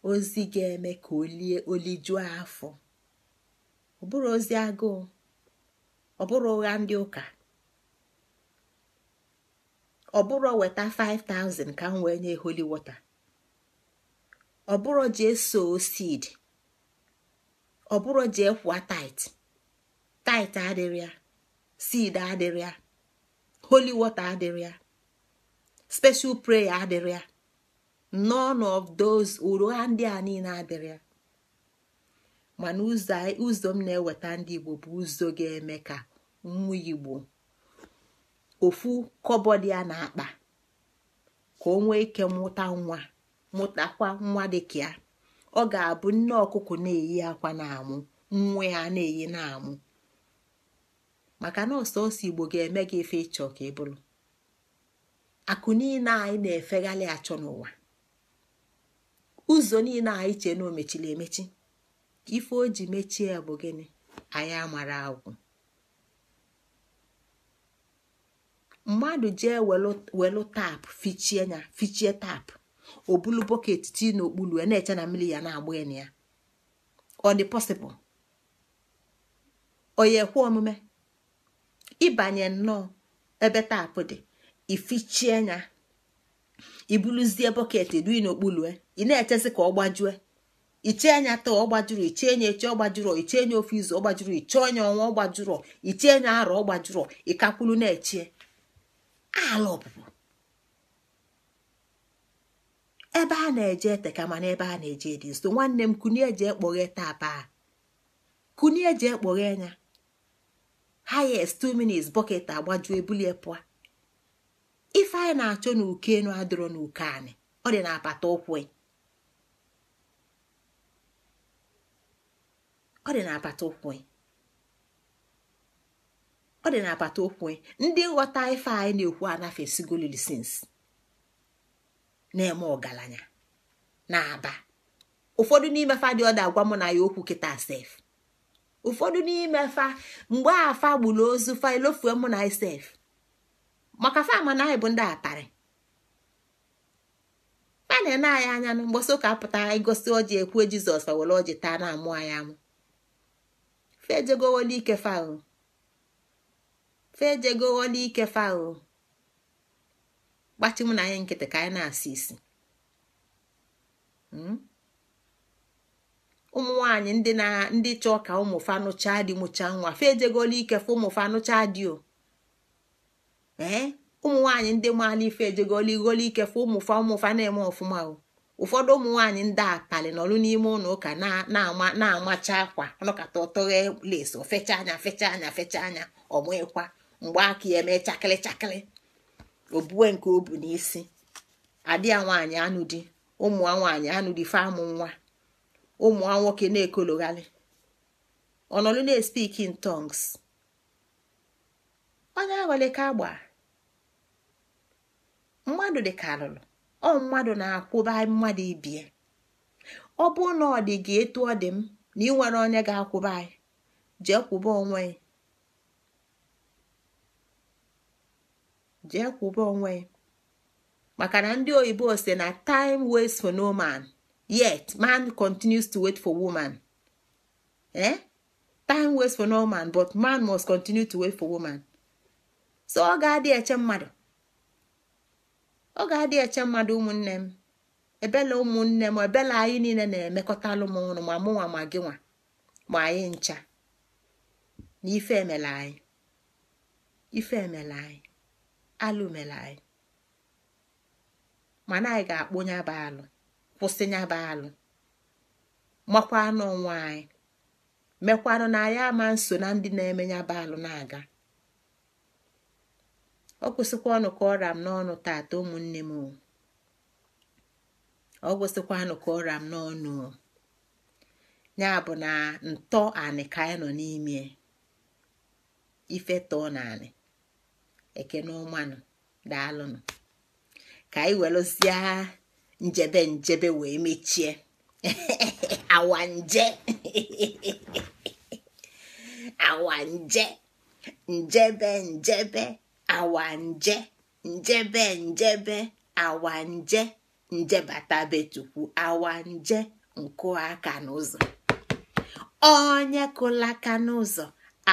Ozi ga-eme ka o lie olijuo afọ. Ọ bụrụ ozi agụụ, ọ bụrụ ụgha ndị ụka, ọ bụrụ weta 5000 ka m wee nye holy water, ọ bụrụ jee sow seed, ọ bụrụ jee kwụọ tithe. Tithe adịrị ya, seed adịrị ya, holy water adịrị ya, special prayer adịrị ya. None of those ụgha ndị a niile adịrị ya. Mana ụzọ m na-eweta ndị Igbo bụ ụzọ ga-eme ka nwa Igbo ofu kọbọd ya na-akpa ka o nwee ike mụta nwa, mụtakwa nwa dịka ya. Ọ ga-abụ nne ọkụkọ na-eyi akwa na-amụ, nwa ya na-eyi na-amụ. Maka na ọsọsọ Igbo ga-eme gị ife ịchọ ka ị bụrụ. Akụ niile anyị na-efegharị achọ n'ụwa, ụzọ niile anyị chee na o mechiri emechi, ife o ji mechie bụ gịnị? Anyị amara agwụ. Mmadụ jee welu tap fichie ya, fichie tap, o bulu bọket tii n'okpuru ya na-eche na mmiri ya na-agba ya na ya. Ọ dị possible? Ọ ya ekwe omume? Ịbanye nnọọ ebe tapụ dị, ifichie ya, ibuluzie bọket dui n'okpuru ya, ị na-echezi ka ọ gbajue. Ichie anya taa ọ gbajuru, ichie anya echi ọ gbajuru, ichie anya ofu izu ọ gbajuru, ichie anya ọnwa ọ gbajuru, ichie anya arọ ọ gbajuru, ịkakwulu na-echie. Ala ọpụpụ ebe a na-eje ete kama na ebe a na-eje dị nso. Nwanne m, kunie jee kpọghee tap a, kunie jee kpọghee anya. Highest 2 minutes bọket agbajuo, ebulie pụọ. Ife anyị na-achọ n'uko enu adịrọ n'uko anị, ọ dị n'apata ụkwụ. Ọ dị n'apata ụkwụ. Ọ dị n'apata ụkwụ. Ndị nghọta ife anyị na-ekwu anafesigolili sins na-eme ọgaranya na-aba. Ụfọdụ n'ime fa dị ọda agwa mụ na ya okwu kịta sef. Ụfọdụ n'ime fa mgbe afa gburu ozu fa elofue mụ na sef, maka fa ma na anyị bụ ndị aparị. Fa na-ene anyị anya na mgbọsị ụka apụta igosi ọjị ekwu Jizọs, fa were ọjị taa na-amụ anyị amụ. Fa ejegowoli ike fa o, fa ejegowoli ike fa o. Gbachi mụ na anyị nkịtị ka anyị na-asị isi. Ụmụ nwaanyị ndị chọọ ka ụmụ fa nụchaa di mụchaa nwa, fa ejegoli ike fa ụmụ fa nụchaa di o. Ee, ụmụ nwaanyị ndị maala ife ejegoli goli ike fa ụmụ fa na-eme ọfụma o. Ụfọdụ ụmụ nwaanyị ndị apali nọrụ n'ime ụlọ ụka na-amacha akwa, ọnọkata ọtọghe lace, o fecha anya fecha anya fecha anya, ọmụịkwa mgbe aka ya eme chakịrị chakịrị, obue nke o bu n'isi. Adị ya nwaanyị anụ di, ụmụ nwaanyị anụ di fa amụ nwa, ụmụ nwoke na-ekologharị, ọnọlụ na-speak in tongues. Onye aghọlị ka agba mmadụ dị ka alụlụ. Ọ mmadụ na-akwụba mmadụ ibie. Ọ bụ na ọ dị gị etu ọ dị m na ị nwere onye ga-akwụba anyị, Jee kwụba onwe, jee kwụba onwe. Maka na ndị oyibo sị na time waits for no man, yet man continues to wait for woman. Time waits for no man, but man must continue to wait for woman. So ọ ga-adị eche mmadụ, ọ ga-adị eche mmadụ. Ụmụnne m, ebela ụmụnne m, ebela anyị niile na-emekọtalụ m ọnụ, ma mụnwa ma gị nwa ma anyị ncha. Na ife emela anyị, ife emela anyị, alụ mela anyị. Mana anyị ga-akpụ nyaba alụ, kwụsị nyaba alụ, makwanụ onwe anyị, mekwanụ na anyị ama nso na ndị na-eme nyaba alụ na-aga. Ọ kwụsịkwa ọnụ ka ọra m n'ọnụ tata ụmụnne m. Ọ gwụsịkwanụ ka ọra m n'ọnụ. Ya bụ na ntọ anị ka anyị nọ n'ime, ife tọọ na anị. Ekene ọmanụ, daalụnụ. Ka anyị welụzie njebe njebe wee mechie. Awanje awanje njebe njebe awanje njebe njebe awanje njebata be Chukwu awanje nkụ aka n'ụzọ. Onye kụlaka n'ụzọ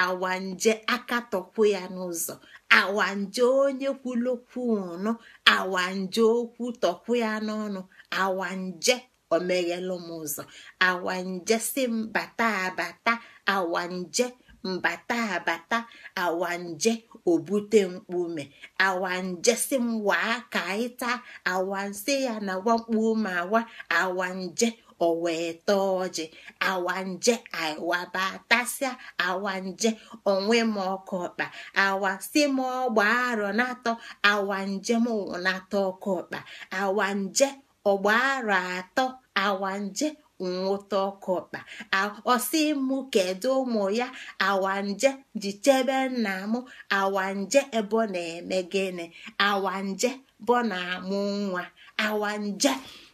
awanje akatọkwu ya n'ụzọ. Awanje onye kwulokwu ọnụ, awanje okwu tọkwu ya n'ọnụ. Awanje omeghelu m ụzọ, awanje si mbata abata, awanje mbata abata, awanje obute mkpume, awanje si m waa ka ịta, awansi ya na wakpume awa, awanje o wee tọọ ọjị, awanje awabatasịa, awanje onwe m ọkụ ọkpa, awasi m ọgba arọ n'atọ, awanje m nata ọkụ ọkpa, awanje ọgba arọ atọ, awanje nwụta ọkụ ọkpa. Ọsị mụ kedu ụmụ ya, awanje ji chebe nna m, awanje ebe ọ na-eme gịnị, awanje bụ na-amụ nwa, awanje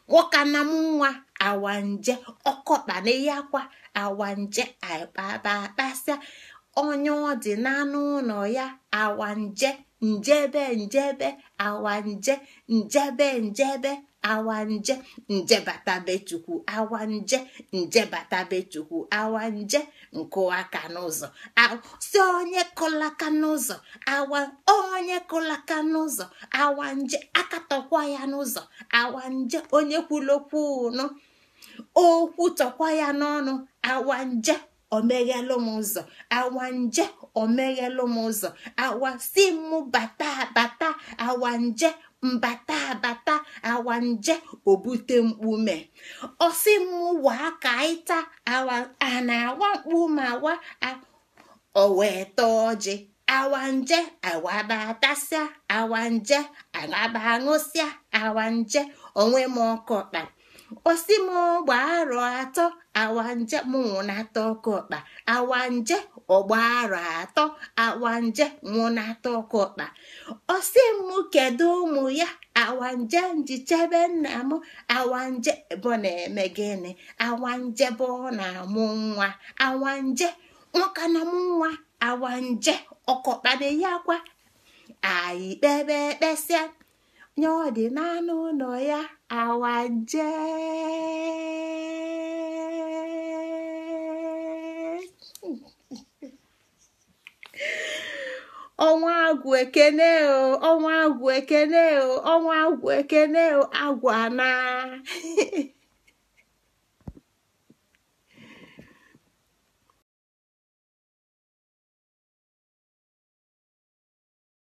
nwoke na m nwa, awanje ọkọkpa na ihe akwa, awanje akpaba akpasịa onye ọ dị n'anụ ụlọ ya, awanje njebe njebe, awanje njebe njebe, awanje njebata be Chukwu, awanje njebata be Chukwu, awanje nkụ aka n'ụzọ, si onye kụlaka n'ụzọ, awa onye kụlaka n'ụzọ, awanje akatọkwa ya n'ụzọ, awanje onye kwulokwu ụnụ okwu tọkwa ya n'ọnụ, awanje omeghelu m ụzọ, awanje omeghelu m ụzọ, awa si m bata bata, awanje mbata bata, awanje obute mkpume, ọsị m waa ka ịta, awa a na-awa mkpume awa, o wee tọọ ọjị, awanje awabatasịa, awanje agaba aṅụsịa, awanje onwe m ọkụ ọkpa, osi m ọgba arọ atọ, awanje mụ nata ọkụ ọkpa, awanje ọgba arọ atọ, awanje mụ nata ọkụ ọkpa, osi m kedu ụmụ ya, awanje njichebe nna m, awanje bụ na-eme gịnị, awanje bụ na-amụ nwa, awanje nwoke na mụ nwa, awanje ọkọkpa na ya akwa, anyị kpebe ekpesịa nye ọ dị n'anụ ụlọ ya, awanje. Ọnwa agwụ ekene o, ọnwa agwụ ekene o, ọnwa agwụ ekene o, agwụ ana.